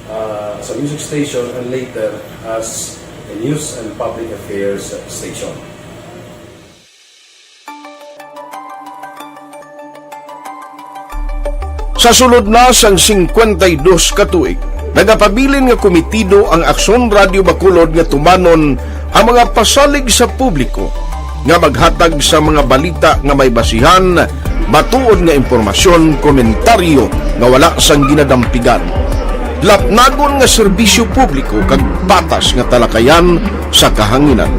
ah, as a music station and later as a news and public affairs station. Sa sulod na sang singkwenta y dos ka tuig, nagapabilin nga kumitido ang Aksyon Radio Bacolod nga tumanon ang mga pasalig sa publiko nga maghatag sa mga balita nga may basihan Matuod nga impormasyon, komentaryo nga wala sang ginadampigan. Lapnagon nga serbisyo publiko kag patas nga talakayan sa kahanginan.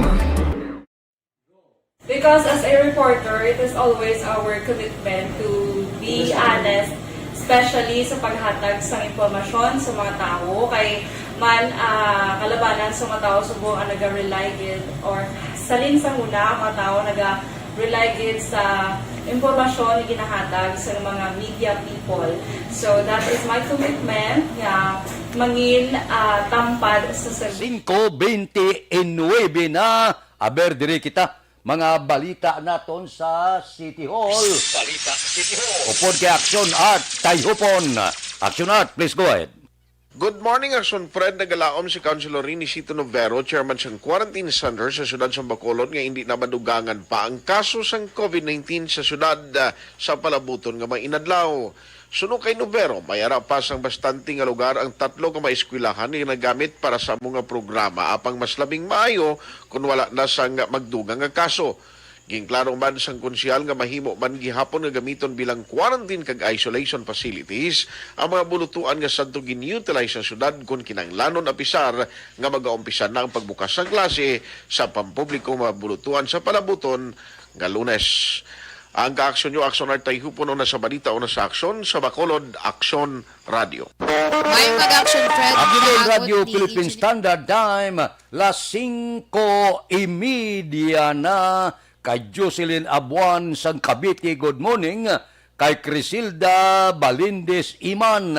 Because as a reporter, it is always our commitment to be honest, especially sa paghatag sang impormasyon sa mga tawo. Kay man, ah, kalabanan sa mga tawo subong ang naga-rely gid, or salin sa huna ang mga tawo naga-rely gid sa impormasyon nga ginahatag sa mga media people. So that is my commitment nga mangin, ah, tampad sa serbi- Singko bente y nuebe na. Aber, diri kita. Mga balita naton sa City Hall. Balita City Hall. Upod kay Action Art Tayhupon. Action Art, please go ahead. Good morning, Action Fred. Nagalaom si Councilor Renisito Novero, chairman sang quarantine center sa siyudad sang Bacolod, nga indi na madugangan pa ang kaso sang COVID nineteen sa siyudad, ah, sa palabuton nga mga inadlaw. Suno kay Novero, may ara pa sang bastante nga lugar ang tatlo ka mga eskwelahan nga ginagamit para sa amo nga programa, apang mas labing maayo kon wala na sang magdugang nga kaso. Ginklaro man sang konsehal nga mahimo man gihapon nga gamiton bilang quarantine kag isolation facilities ang mga bulutuan nga sadto gin-utilize sa syudad kon kinahanglanon, apisar nga magaumpisa na ang pagbukas sang klase sa pampubliko nga mga bulutuan sa palabuton nga Lunes. Ang kaaksyon nyo, Aksyon Art Tayhupon, una sa balita, una sa aksyon, sa Bacolod, Aksyon Radio. May mag-action, Fred. Action Kaabot Radio ni Philippine Engineer Standard Time, las singko y media na. Kay Jocelyn Abuan sang Cavite, good morning. Kay Crisilda Balindis Iman,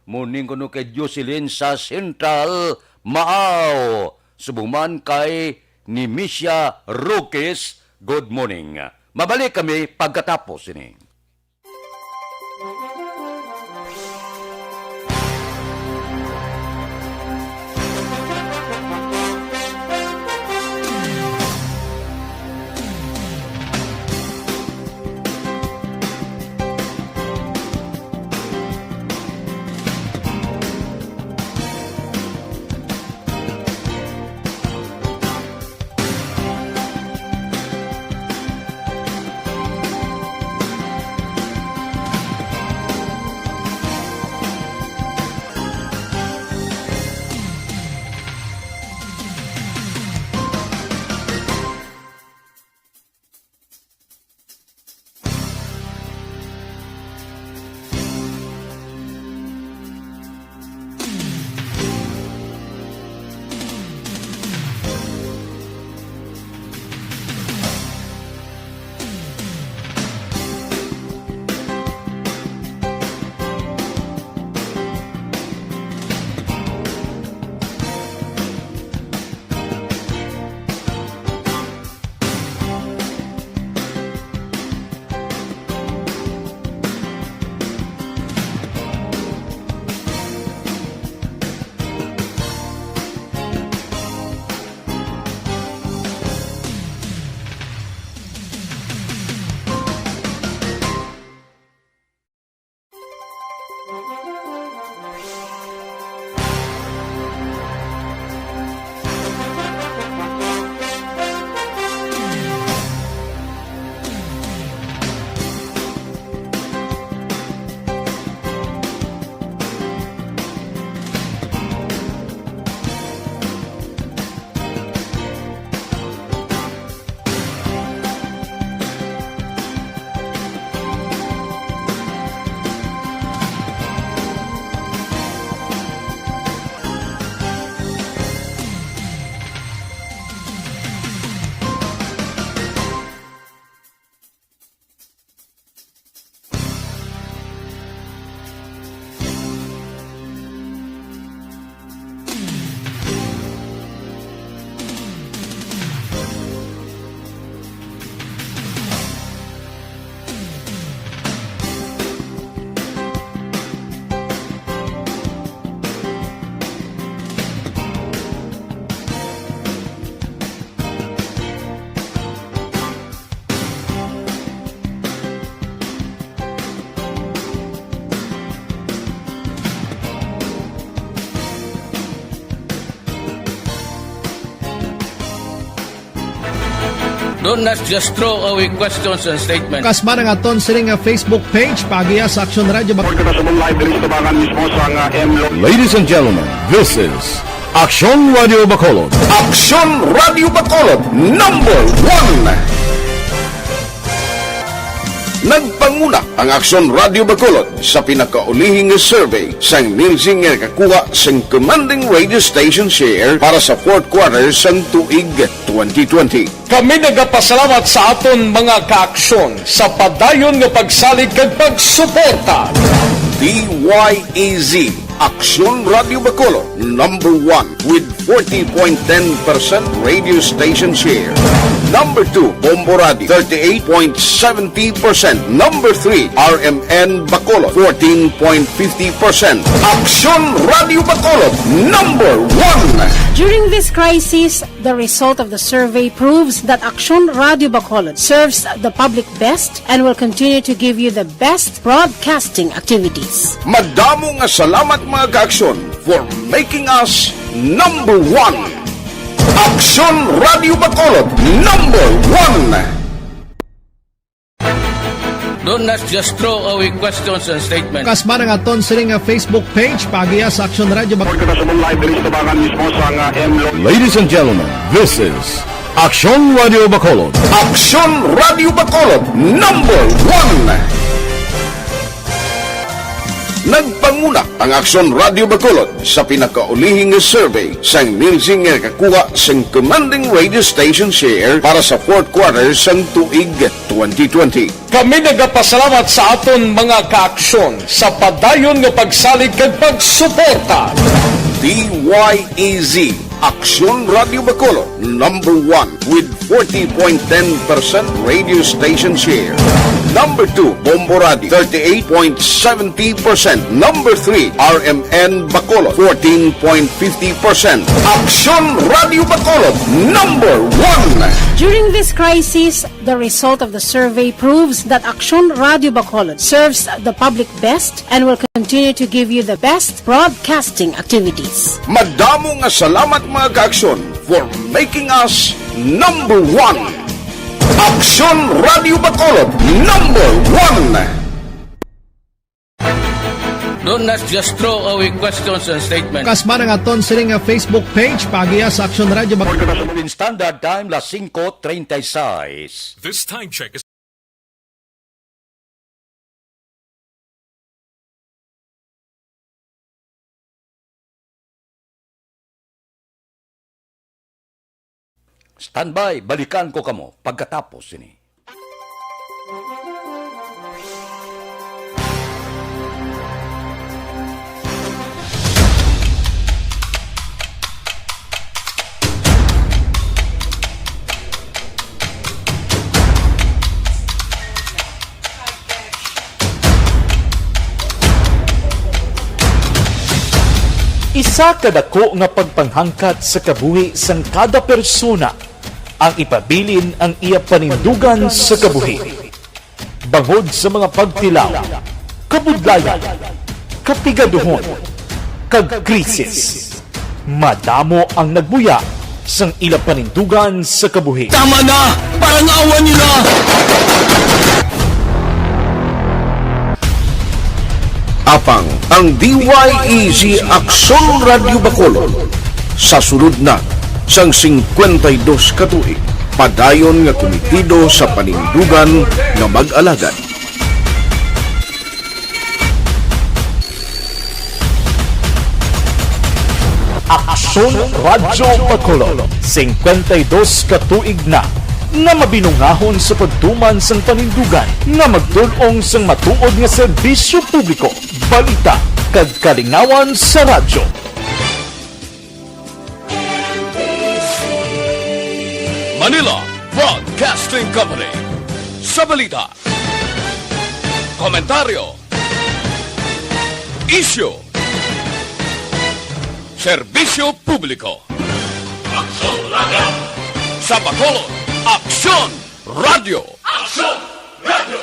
morning kuno kay Jocelyn sa Central, Maaw. Subong man kay Nimisia Roques, good morning. Mabalik kami pagkatapos ini. Don't not just throw away questions and statements. Kasmara nga aton sini nga Facebook page, paagiha sa Aksyon Radio Bacolod. Kita sa live diri sa tabangan mismo sa nga M Lo- Ladies and gentlemen, this is Aksyon Radio Bacolod. Aksyon Radio Bacolod, number one. Nagpanguna ang Aksyon Radio Bacolod sa pinakaulihi nga survey sang Nielsen nga nakakuha sang commanding radio station share para sa fourth quarter sang tuig twenty twenty. Kami nagapasalamat sa aton mga kaaksyon sa padayon nga pagsalig kag pagsuporta. D Y E Z, Aksyon Radio Bacolod, number one with forty point ten percent radio station share. Number two, Bombo Radio, thirty-eight point seventy percent. Number three, R M N Bacolod, fourteen point fifty percent. Aksyon Radio Bacolod, number one. During this crisis, the result of the survey proves that Aksyon Radio Bacolod serves the public best and will continue to give you the best broadcasting activities. Madamo nga salamat, mga kaaksyon, for making us number one. Aksyon Radio Bacolod, number one. Don't not just throw away questions and statements. Kasmara nga aton sini nga Facebook page, paagiha sa Aksyon Radio Bacolod. Kita sa live diri sa tabangan mismo sa nga M Lo- Ladies and gentlemen, this is Aksyon Radio Bacolod. Aksyon Radio Bacolod, number one. Nagpanguna ang Aksyon Radio Bacolod sa pinakaulihi nga survey sang Nielsen nga nakakuha sang commanding radio station share para sa fourth quarter sang tuig twenty twenty. Kami nagapasalamat sa aton mga kaaksyon sa padayon nga pagsalig kag pagsuporta. D Y E Z, Aksyon Radio Bacolod, number one with forty point ten percent radio station share. Number two, Bombo Radio, thirty-eight point seventy percent. Number three, R M N Bacolod, fourteen point fifty percent. Aksyon Radio Bacolod, number one. During this crisis, the result of the survey proves that Aksyon Radio Bacolod serves the public best and will continue to give you the best broadcasting activities. Madamo nga salamat, mga kaaksyon, for making us number one. Aksyon Radio Bacolod, number one. Don't not just throw away questions and statements. Kasmara nga aton sini nga Facebook page, paagiha sa Aksyon Radio Bacolod. Philippine Standard Time, las singko treinta y seis. This time check is Standby, balikan ko kamo pagkatapos sini. Isa ka dako nga pagpanghangkat sa kabuhi sang kada persona ang ipabilin ang iya panindugan sa kabuhi. Bangod sa mga pagtilaw, kabudlayan, kapigaduhon, kag krisis, madamo ang nagbuya sang ila panindugan sa kabuhi. Tama na! Parangawan niyo na! Apang ang D Y E Z Aksyon Radyo Bacolod, sa sulod na sang singkwenta y dos ka tuig, padayon nga kumitido sa panindugan nga mag-alagad. Aksyon Radyo Bacolod, singkwenta y dos ka tuig na nga mabinungahon sa pagtuman sang panindugan nga magtul-ong sang matuod nga serbisyo publiko, balita, kag kalingawan sa radyo. Manila Broadcasting Company. Sa balita, komentaryo, isyu, serbisyo publiko. Aksyon Radyo. Sa Bacolod, Aksyon Radyo. Aksyon Radyo.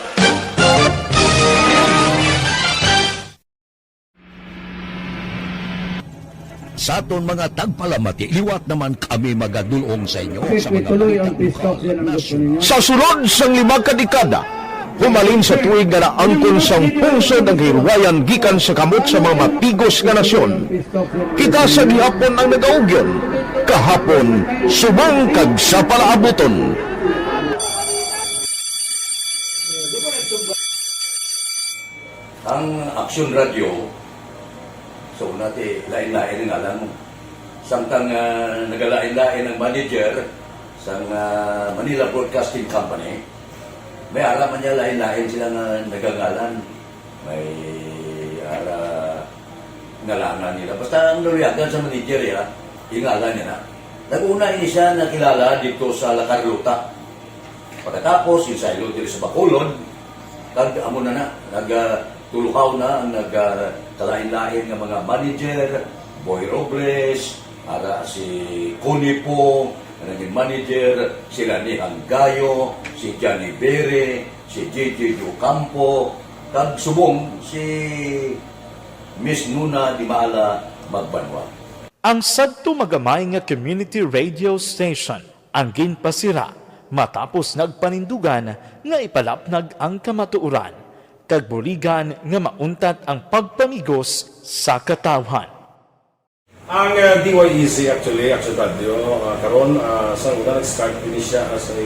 Sa aton mga tagpalamati, liwat naman kami magadulong sa inyo sa mga balita lokal, nasyonal. Sa sulod sang lima ka dekada, humalin sa tuig nga naangkon sang pungsod ang kahilwayan gikan sa kamot sa mga matigos nga nasyon, kita sa gihapon ang nagaugyon, kahapon subong kag sa palaabuton. Ang Aksyon Radio, so, una ti, lain-lain ang ngalan mo. Samtang, ah, nagalain-lain ang manager sang, ah, Manila Broadcasting Company, may ara man niya lain-lain sila nga nagangalan. May ara ngalangan nila. Basta ang naluyagan sa manager, ya, yung ngalan niya na. Nag-una ini siya nakilala dito sa La Carlota. Pagkatapos, yung saylo diri sa Bacolod, kag amo na na, nag, ah, tulukaw na ang nag, ah, kalain-lain nga mga manager, Boy Robles, ara si Connie Pong, nga naging manager, si Rani Hanggayo, si Johnny Bere, si J J Ocampo, kag subong si Miss Nuna Dimala Magbanwa. Ang sadto magamay nga community radio station ang ginpasira matapos nagpanindugan nga ipalapnag ang kamatuoran kag buligan nga mauntat ang pagpamigos sa katawhan. Ang, uh, D Y E Z actually, Action Radio, uh, karon, uh, sa una nag-start din siya as a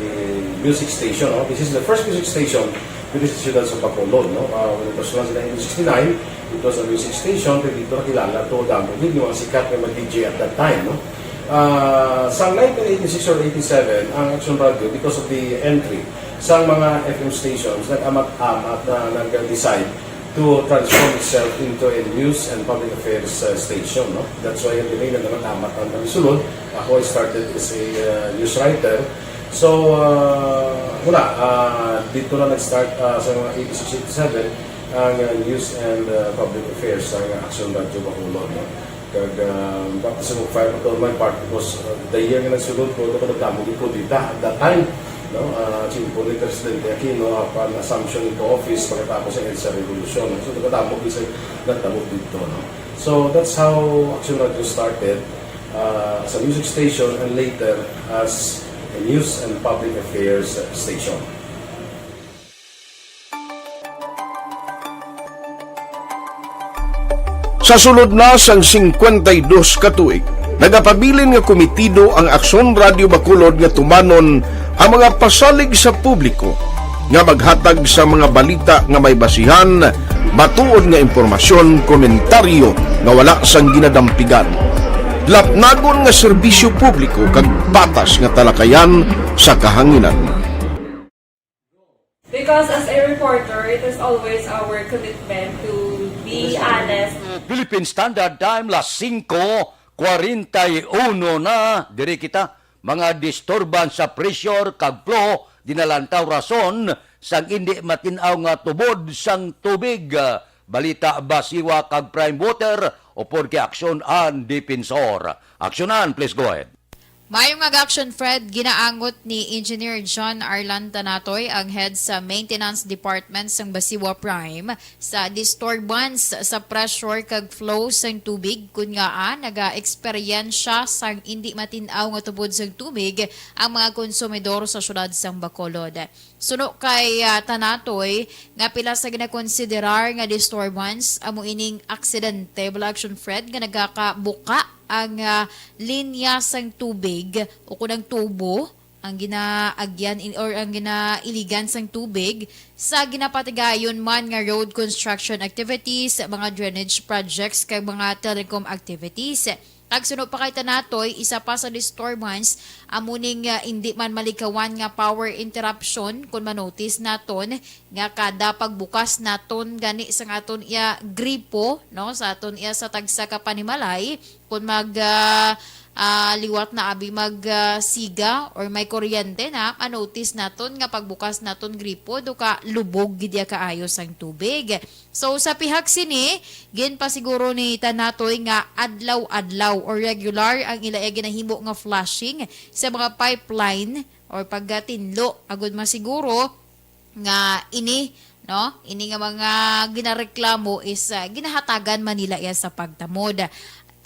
music station, no? This is the first music station dito sa siyudad sa Bacolod, no? Uh, when it was launched in nineteen sixty-nine, it was a music station, pero dito nakilala to, damo gid yung mga sikat nga mga D J at that time, no? Uh, sa nineteen eighty-six or eighty-seven, ang Action Radio, because of the entry sa mga F M stations, nag-amat-amat na nag-decide to transform itself into a news and public affairs, uh, station, no? That's why ang dinay na naman amat ang kami sulod. Ako, I started as a, uh, news writer. So, uh, wala, uh, dito na nag-start, uh, sa mga eighty-six, eighty-seven, ang, uh, news and, uh, public affairs sa Action Radio Bacolod, no? Kag, ah, baptism of fire pa to my part because, ah, the year nga nagsulod ko, ako nagdamo gid ko dita at that time, no? Ah, simple ni Presidente Aquino, apan Assumption into office pagkatapos sa EDSA Revolution. So, nagdamo gid sa nagdamo dito, no? So, that's how Action Radio started, ah, as a music station and later as a news and public affairs station. Sa sulod na sang singkwenta y dos ka tuig, nagapabilin nga komitido ang Aksyon Radio Bacolod nga tumanon ang mga pasalig sa publiko nga maghatag sa mga balita nga may basihan, matuod nga impormasyon, komentaryo nga wala sang ginadampigan, lapnagon nga serbisyo publiko kag patas nga talakayan sa kahanginan. Because as a reporter, it is always our commitment to be honest. Philippine Standard Time, las singko kwarenta y uno na. Diri kita, mga disturbance sa pressure kag flow, di na lantaw rason sang indi matin-aw nga tubod sang tubig. Balita, Basiwa kag Prime Water, upod kay Aksyon an Dipensor. Aksyonan, please go ahead. Maayong aga, Action Fred. Ginaangot ni Engineer John Arlan Tanatoy, ang head sa Maintenance Department sang Basiwa Prime, sa disturbance sa pressure kag flow sang tubig, kun ngaa naga-eksperyensya sang indi matin-aw nga tubod sang tubig ang mga konsumidor sa siyudad sang Bacolod. Suno kay, ah, Tanatoy, nga pila sa ginakonsiderar nga disturbance amo ining aksidente, bala, Action Fred, nga nagakabuka ang, ah, linya sang tubig o kun ang tubo, ang ginaagyan in, or ang ginailigan sang tubig sa ginapatigayon man nga road construction activities, mga drainage projects, kag mga telecom activities. Kag suno pa kay Tanatoy, isa pa sa disturbance amo ning, ah, indi man malikawan nga power interruption, kun manotice naton nga kada pagbukas naton gani sa aton iya gripo, no, sa aton iya sa tagsa ka panimalay, kun mag, ah, ah, liwat na abi mag, ah, siga or may kuryente na, manotice naton nga pagbukas naton gripo, duka lubog gid iya kaayo sang tubig. So, sa pihak sini, ginpasiguro ni Tanatoy nga adlaw-adlaw or regular ang ila ginahimo nga flushing sa mga pipeline or paggatinlo, agud masiguro nga ini, no, ini nga mga ginareklamo is, ah, ginahatagan man nila iya sa pagtamod.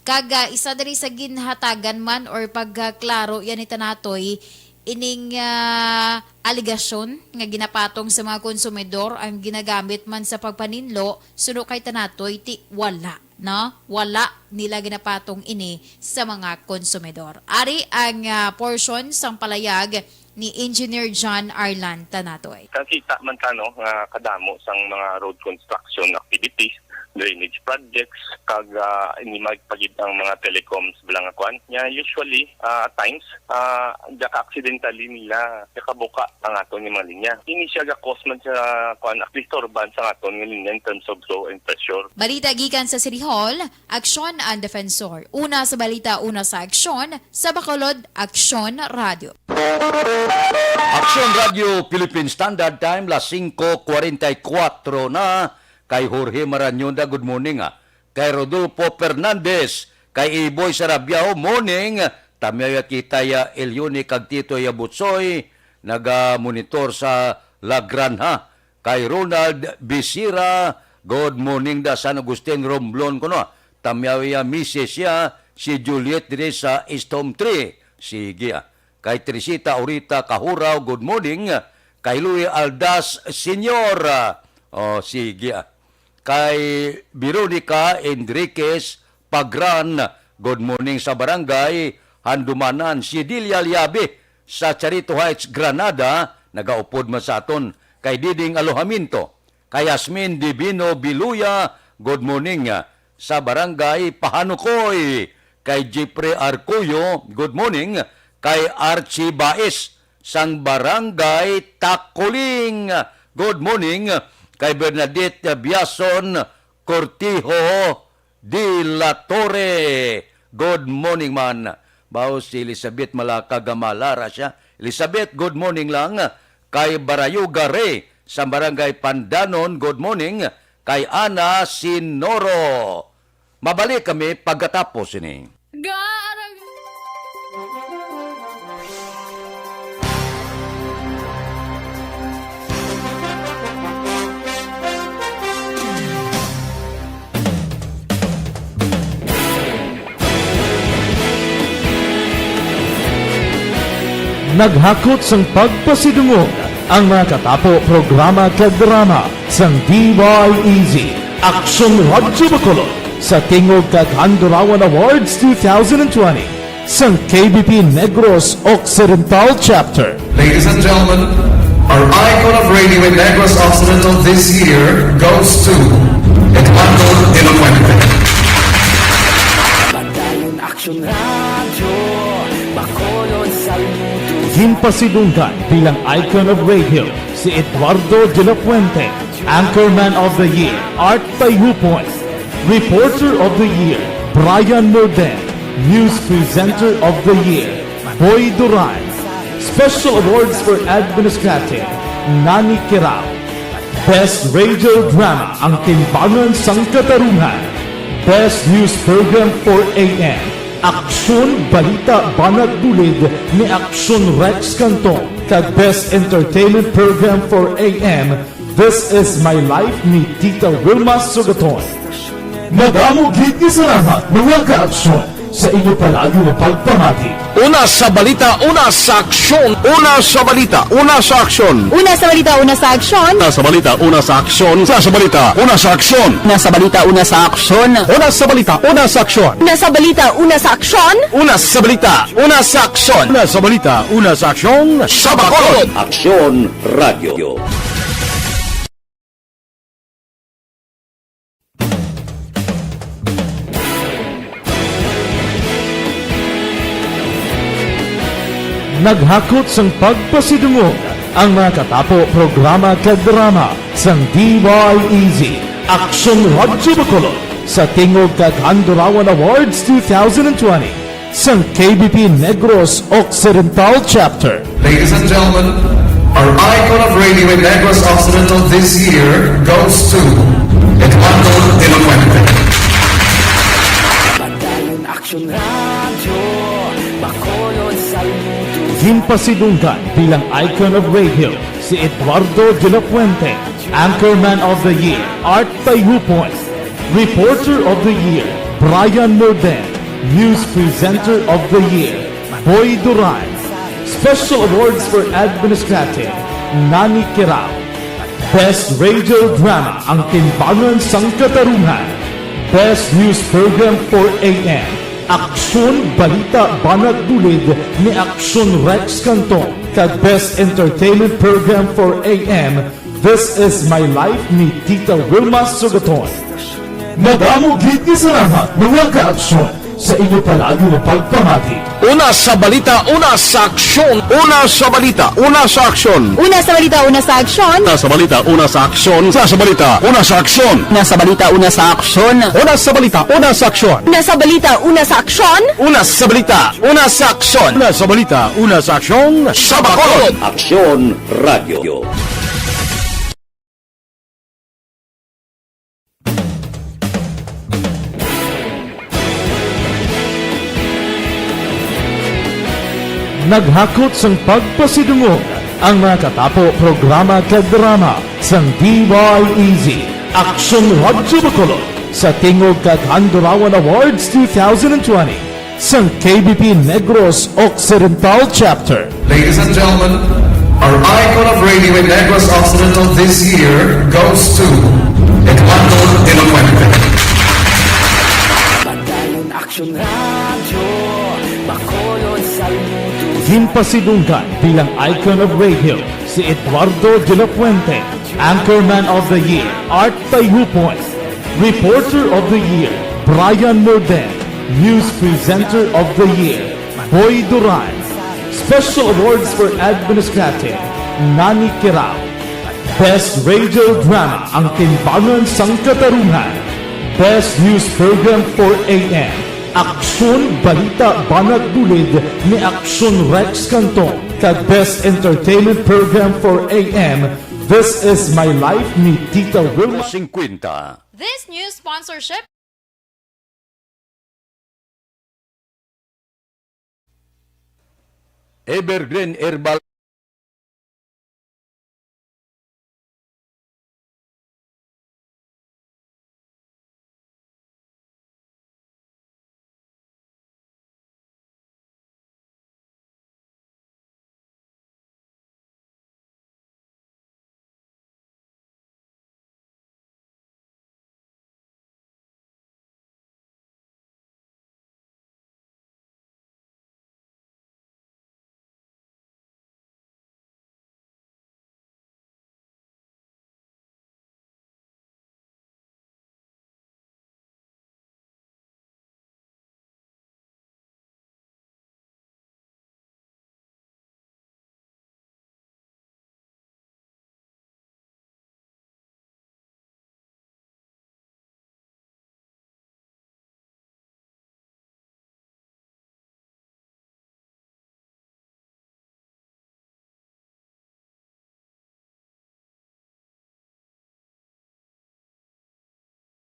Kag, ah, isa diri sa ginhatagan man or pagkaklaro yan ni Tanatoy, ining, ah, alegasyon nga ginapatong sa mga konsumidor ang ginagamit man sa pagpaninlo, suno kay Tanatoy, ti wala, no? Wala nila ginapatong ini sa mga konsumidor. Ari ang, ah, portion sang palayag ni Engineer John Arlan Tanatoy. Kakita man ta, no, nga kadamo sang mga road construction activities, drainage projects, kag, ah, ini magpagid ang mga telecoms bala nga kuan. Nya, usually, ah, at times, ah, gaka-accidentally nila gakabuka ang aton nga mga linya. Ini siya ga-cause man sa kuan, disturbance sa aton nga linya in terms of flow and pressure. Balita gikan sa City Hall, Aksyon ang Defensor. Una sa balita, una sa aksyon, sa Bacolod, Aksyon Radio. Aksyon Radio Philippine Standard Time, las singko kwarenta y kuwatro na. Kay Jorge Marañonda, good morning, ah. Kay Rodolfo Fernandez, kay Iboy Sarabiao, morning. Tamyaw ya kita ya Elione kag Tito ya Butsoy, naga-monitor sa La Granja. Kay Ronald Bisira, good morning da San Agustin Romblon kuno. Tamyaw ya misis ya si Juliet diri sa East Home Three. Sige, ah. Kay Teresita Orita Kahuraw, good morning. Kay Louie Aldas Senior, ah, oh, sige, ah. Kay Veronica Enriquez Pagran, good morning sa barangay Handumanan. Si Delia Liabe sa Charito Heights, Granada, nagaupod man sa aton. Kay Diding Alojamiento, kay Yasmin Divino Biluya, good morning, ah, sa barangay Pahanukoy. Kay Jeffrey Arcoyo, good morning. Kay Archie Baez sang barangay Takuling, good morning. Kay Bernadette Biason Cortijo de la Torre, good morning man. Bao si Elizabeth Malaka Gamala ra siya. Elizabeth, good morning lang. Kay Barayuga Ray sa barangay Pandanon, good morning. Kay Ana Sinoro. Mabalik kami pagkatapos ini. Gaarag- Naghakot sang pagpasidungog ang mga katapo programa kag drama sang D Y E Z, Aksyon Radyo Bacolod, sa Tingog kag Handurawan Awards two thousand twenty sang K B P Negros Occidental Chapter. Ladies and gentlemen, our icon of radio in Negros Occidental this year goes to Eduardo de la Fuente. Padayon Aksyon Radyo, Bacolod, Saludos. Ginpasidunggan bilang icon of radio si Eduardo de la Fuente, Anchorman of the Year, Art Tayupon, Reporter of the Year, Brian Morden, News Presenter of the Year, Boy Duran, Special Awards for Administrative, Nani Kirao, Best Radio Drama, Ang Timbangan sang Katarungan, Best News Program for A M, Aksyon Balita Banat Bulid ni Aksyon Rex Canton, kag Best Entertainment Program for A M, This Is My Life ni Tita Wilma Sugaton. Madamo gid nga salamat, mga kaaksyon, sa inyo palagi nga pagpamati. Una sa balita, una sa aksyon. Una sa balita, una sa aksyon. Una sa balita, una sa aksyon. Una sa balita, una sa aksyon. Una sa balita, una sa aksyon. Una sa balita, una sa aksyon. Una sa balita, una sa aksyon. Una sa balita, una sa aksyon. Una sa balita, una sa aksyon. Una sa balita, una sa aksyon. Sa Bacolod. Aksyon Radio. Naghakot sang pagpasidungog ang mga katapo programa kag drama sang D Y E Z, Aksyon Radyo Bacolod, sa Tingog kag Handurawan Awards two thousand twenty sang K B P Negros Occidental Chapter. Ladies and gentlemen, our icon of radio in Negros Occidental this year goes to Eduardo de la Fuente. Padayon Aksyon Radyo, Bacolod, Saludos. Ginpasidunggan bilang icon of radio si Eduardo de la Fuente, Anchorman of the Year, Art Tayupon, Reporter of the Year, Brian Morden, News Presenter of the Year, Boy Duran. Special Awards for Administrative, Nani Kirao. Best Radio Drama, Ang Timbangan sang Katarungan. Best News Program, four A M, Aksyon Balita Banat Bulid ni Aksyon Rex Canton, kag Best Entertainment Program, four A M, This Is My Life ni Tita Wilma Sugaton. Madamo gid nga salamat, mga kaaksyon, sa inyo palagi nga pagpamati. Una sa balita, una sa aksyon. Una sa balita, una sa aksyon. Una sa balita, una sa aksyon. Una sa balita, una sa aksyon. Una sa balita, una sa aksyon. Una sa balita, una sa aksyon. Una sa balita, una sa aksyon. Una sa balita, una sa aksyon. Una sa balita, una sa aksyon. Una sa balita, una sa aksyon. Sa Bacolod. Aksyon Radio. Naghakot sang pagpasidungog ang mga katapo, programa kag drama sang D Y E Z, Aksyon Radyo Bacolod, sa Tingog kag Handurawan Awards two thousand twenty, sang K B P Negros Occidental Chapter. Ladies and gentlemen, our icon of radio in Negros Occidental this year goes to Eduardo de la Fuente. Padayon Aksyon Radyo, Bacolod, saludo. Ginpasidunggan bilang icon of radio si Eduardo de la Fuente, Anchorman of the Year, Art Tayupoy, Reporter of the Year, Brian Morden, News Presenter of the Year, Boy Duran. Special Awards for Administrative, Nani Kirao. Best Radio Drama, Ang Timbangan sang Katarungan. Best News Program, four A M, Aksyon Balita Banat Bulid ni Aksyon Rex Canton, kag Best Entertainment Program, four A M, This Is My Life ni Tita Wilma. Singkwenta. This news sponsorship. Evergreen Herbal.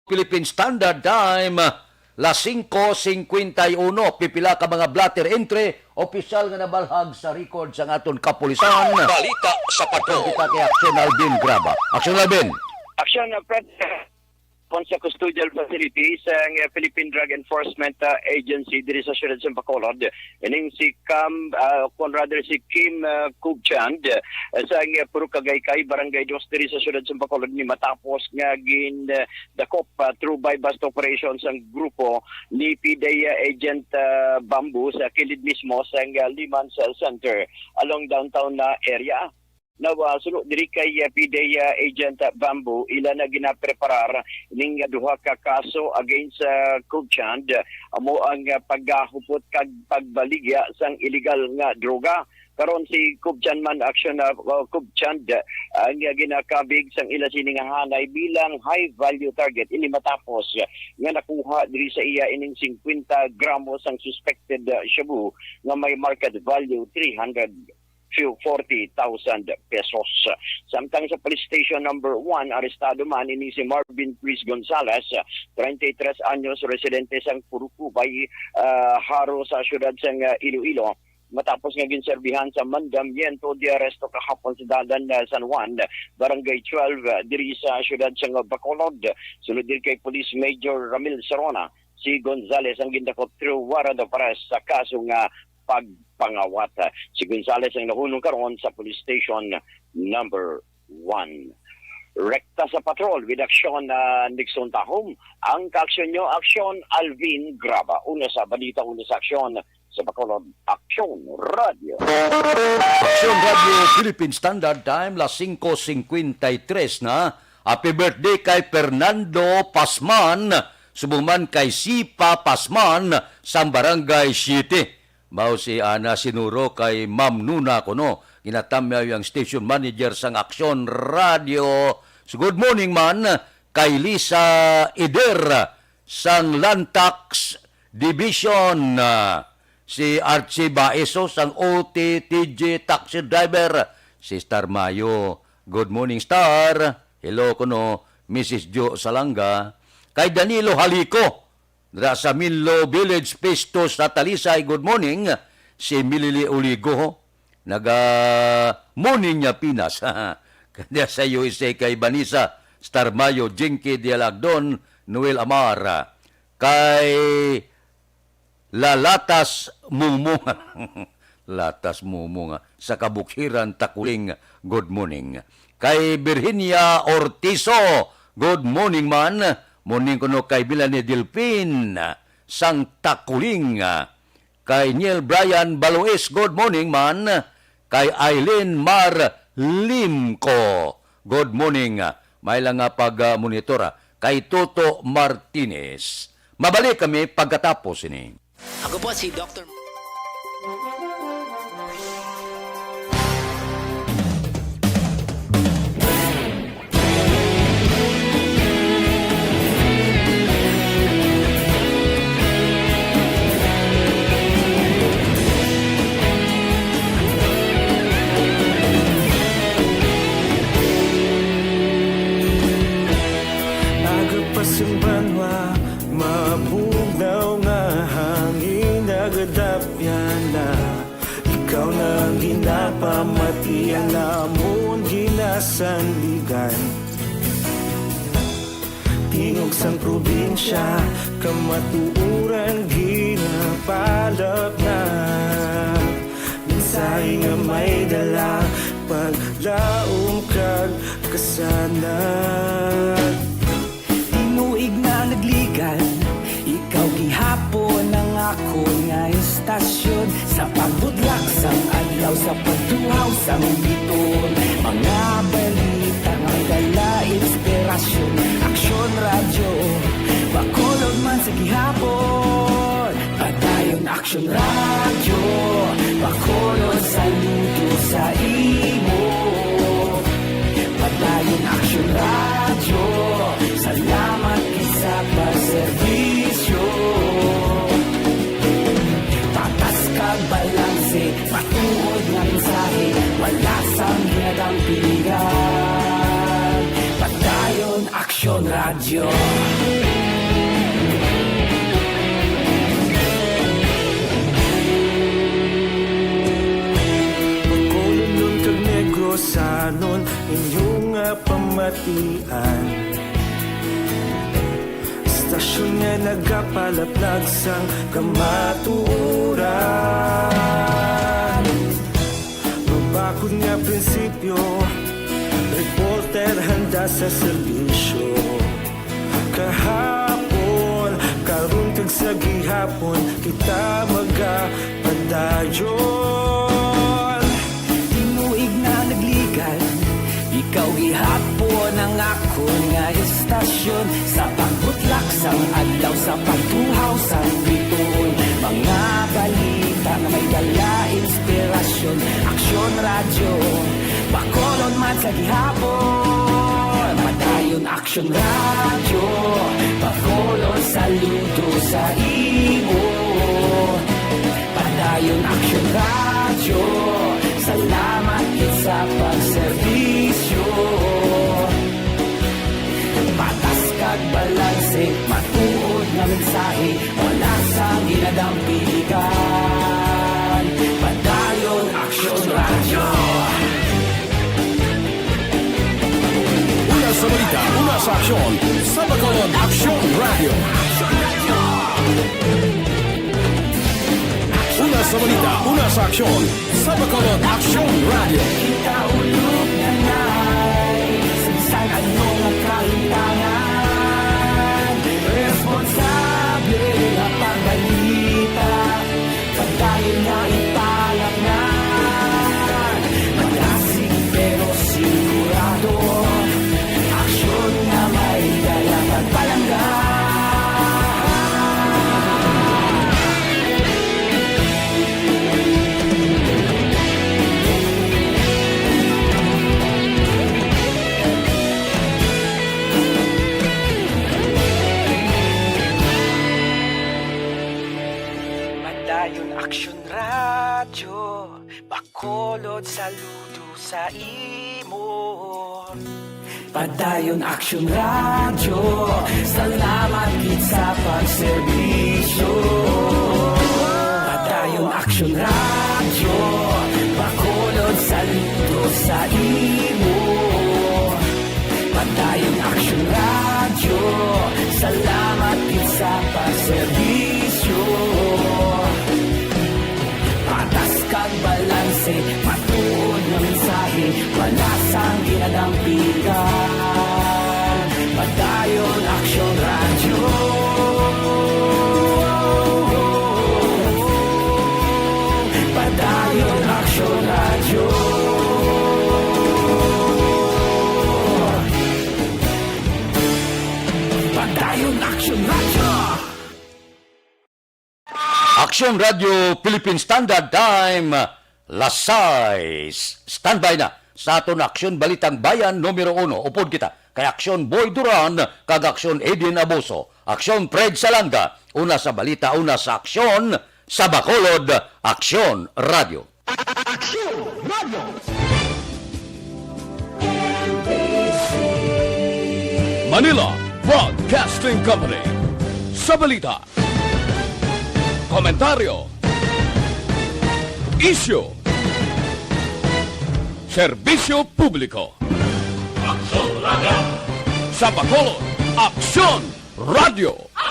Philippine Standard Time, las singko singkwenta y uno. Pipila ka mga blotter entry, opisyal nga nabalhag sa record sang aton kapulisan. Balita sa Patrol. Kita kay Aksyon Alvin Graba. Aksyon Alvin. Aksyon, uh, Fred. Kon sa custodial facility sang, uh, Philippine Drug Enforcement, uh, Agency diri sa siyudad sa Bacolod, ining si Cam, uh, kon rather si Kim, uh, Kubchand, uh, sa, uh, Purok Kagaykay, Barangay Dos diri sa siyudad sa Bacolod, ni matapos nga gin, uh, dakop, uh, through buy-bust operation sang grupo ni P D A Agent, uh, Bamboo sa kilid mismo sang, uh, Lehman's, uh, Center along downtown na area. Now, uh, suno diri kay, uh, P D A Agent, uh, Bamboo, ila na ginapreparar ning duha ka kaso against, uh, Kubchand, amo ang, uh, paghupot kag pagbaligya sang iligal nga droga. Karon si Kubchand man, aksyon na, uh, Kubchand, uh, ang ginakabig sang ila sini nga hanay bilang high value target, ini matapos, uh, nga nakuha diri sa iya ining singkwenta gramo sang suspected, uh, shabu nga may market value three hundred forty thousand pesos. Samtang sa Police Station Number One, arestado man ini si Marvin Chris Gonzalez, treinta y tres anyos, residente sang Purukubay, ah, Jaro sa siyudad sang, ah, Iloilo, matapos nga ginserbihan sa mandamiento de arresto kahapon sa dalan, ah, San Juan, Barangay twelve, ah, diri sa siyudad sang Bacolod. Sunod din kay Police Major Ramil Serona, si Gonzales ang gindakop through warrant of arrest sa kaso nga pagpangawat. Si Gonzales ang nahunong karon sa Police Station Number One. Rekta sa patrol with aksyon na Nixon Tahom. Ang kaaksyon nyo, aksyon Alvin Graba. Una sa balita, una sa aksyon sa Bacolod, Aksyon Radio. Aksyon Radio Philippine Standard Time, las singko singkwenta y tres na. Happy birthday kay Fernando Pasman, subong man kay Sipa Pasman sang Barangay Siete. Mao si Ana Sinuro kay Ma'am Nuna kuno. Ginatamyaw ang station manager sang Aksyon Radio. So, good morning man kay Lisa Eder sang Lantax Division, ah, si Archie Baeso sang O T T G taxi driver, si Star Mayo. Good morning, Star. Hello kuno, Missus Jo Salanga. Kay Danilo Halico, dira sa Minlo Village, Pisto sa Talisay, good morning. Si Milili Uligo, naga morning niya Pinas. Kanya sa U S A kay Vanessa Star Mayo, Jinky Dialagdon, Noel Amar. Kay Lalatas Mumong. Latas Mumong, ah, sa Kabukhiran, Takuling, good morning. Kay Virginia Ortizo, good morning man. Morning kuno kay Melanie Delfin, sang Takuling. Kay Neil Brian Balois, good morning man. Kay Eileen Mar Limco, good morning. May lang nga pag-monitor, ah, kay Toto Martinez. Mabalik kami pagkatapos ini. Ako po si Doktor Aga pa sing banwa, mabugnaw nga hangin, nagadapyan na. Ikaw na ang ginapamati, ang amon ginasandigan. Tingog sang probinsya, kamatuoran ginapalapnag. Mensahe nga may dala, paglaom kag kasanag. Tinuig na nagligan, ikaw gihapon ang akon nga estasyon. Sa pagbudlak sang adlaw, sa pagtuhaw sang bituon, mga balita nga may dala inspirasyon. Aksyon Radyo, Bacolod man sa gihapon. Padayon Aksyon Radyo, Bacolod, saludo sa imo. Padayon Aksyon Radyo, salamat gid sa pagserbisyo. Patas kag balanse, matuod nga mensahe, wala sang ginadampigan. Padayon Aksyon Radyo. Bacolodnon kag Negrosanon, inyo nga pamatian. Estasyon nga nagapalaplag sang kamatuoran. Mabakod nga prinsipyo, reporter handa sa serbisyo. Kahapon, karon kag sa gihapon, kita magapadayon. Tinuig na nagligan, ikaw gihapon ang akon nga estasyon. Sa pagbutlak sang adlaw, sa pagtuhaw sang bituon, mga balita nga may dala inspirasyon. Aksyon Radyo, Bacolod man sa gihapon. Padayon Aksyon Radyo, Bacolod, saludo sa imo. Padayon Aksyon Radyo, salamat gid sa pagserbisyo. Patas kag balanse, matuod nga mensahe, wala sang ginadampigan. Padayon Aksyon Radyo. Una sa balita, una sa aksyon, sa Bacolod Aksyon Radyo. Una sa balita, una sa aksyon, sa Bacolod Aksyon Radio. Kita ulog na na'y sangsang anong kaintangan. Responsable nga pagbalita, pagdayon nga ipalaknag. Malasig pero sigurado, aksyon nga may dala pagpalangga. Padayon Aksyon Radyo, Bacolod, saludo sa imo. Padayon Aksyon Radyo, salamat gid sa pagserbisyo. Padayon Aksyon Radyo, Bacolod, saludo sa imo. Padayon Aksyon Radyo, salamat gid sa pagserbisyo. Patas kag balanse, matuod nga mensahe, wala sang ginadampigan. Padayon Aksyon Radyo. Padayon Aksyon Radyo. Padayon Aksyon Radyo. Aksyon Radio Philippine Standard Time, las sais. Standby na sa aton Aksyon Balitang Bayan numero uno. Upod kita kay Aksyon Boy Duran kag Aksyon Edwin Abuso. Aksyon Fred Salanga, una sa balita, una sa aksyon, sa Bacolod, Aksyon Radio. Aksyon Radio. Manila Broadcasting Company. Sa balita, komentaryo, isyu, serbisyo publiko. Aksyon Radio. Sa Bacolod, Aksyon Radio.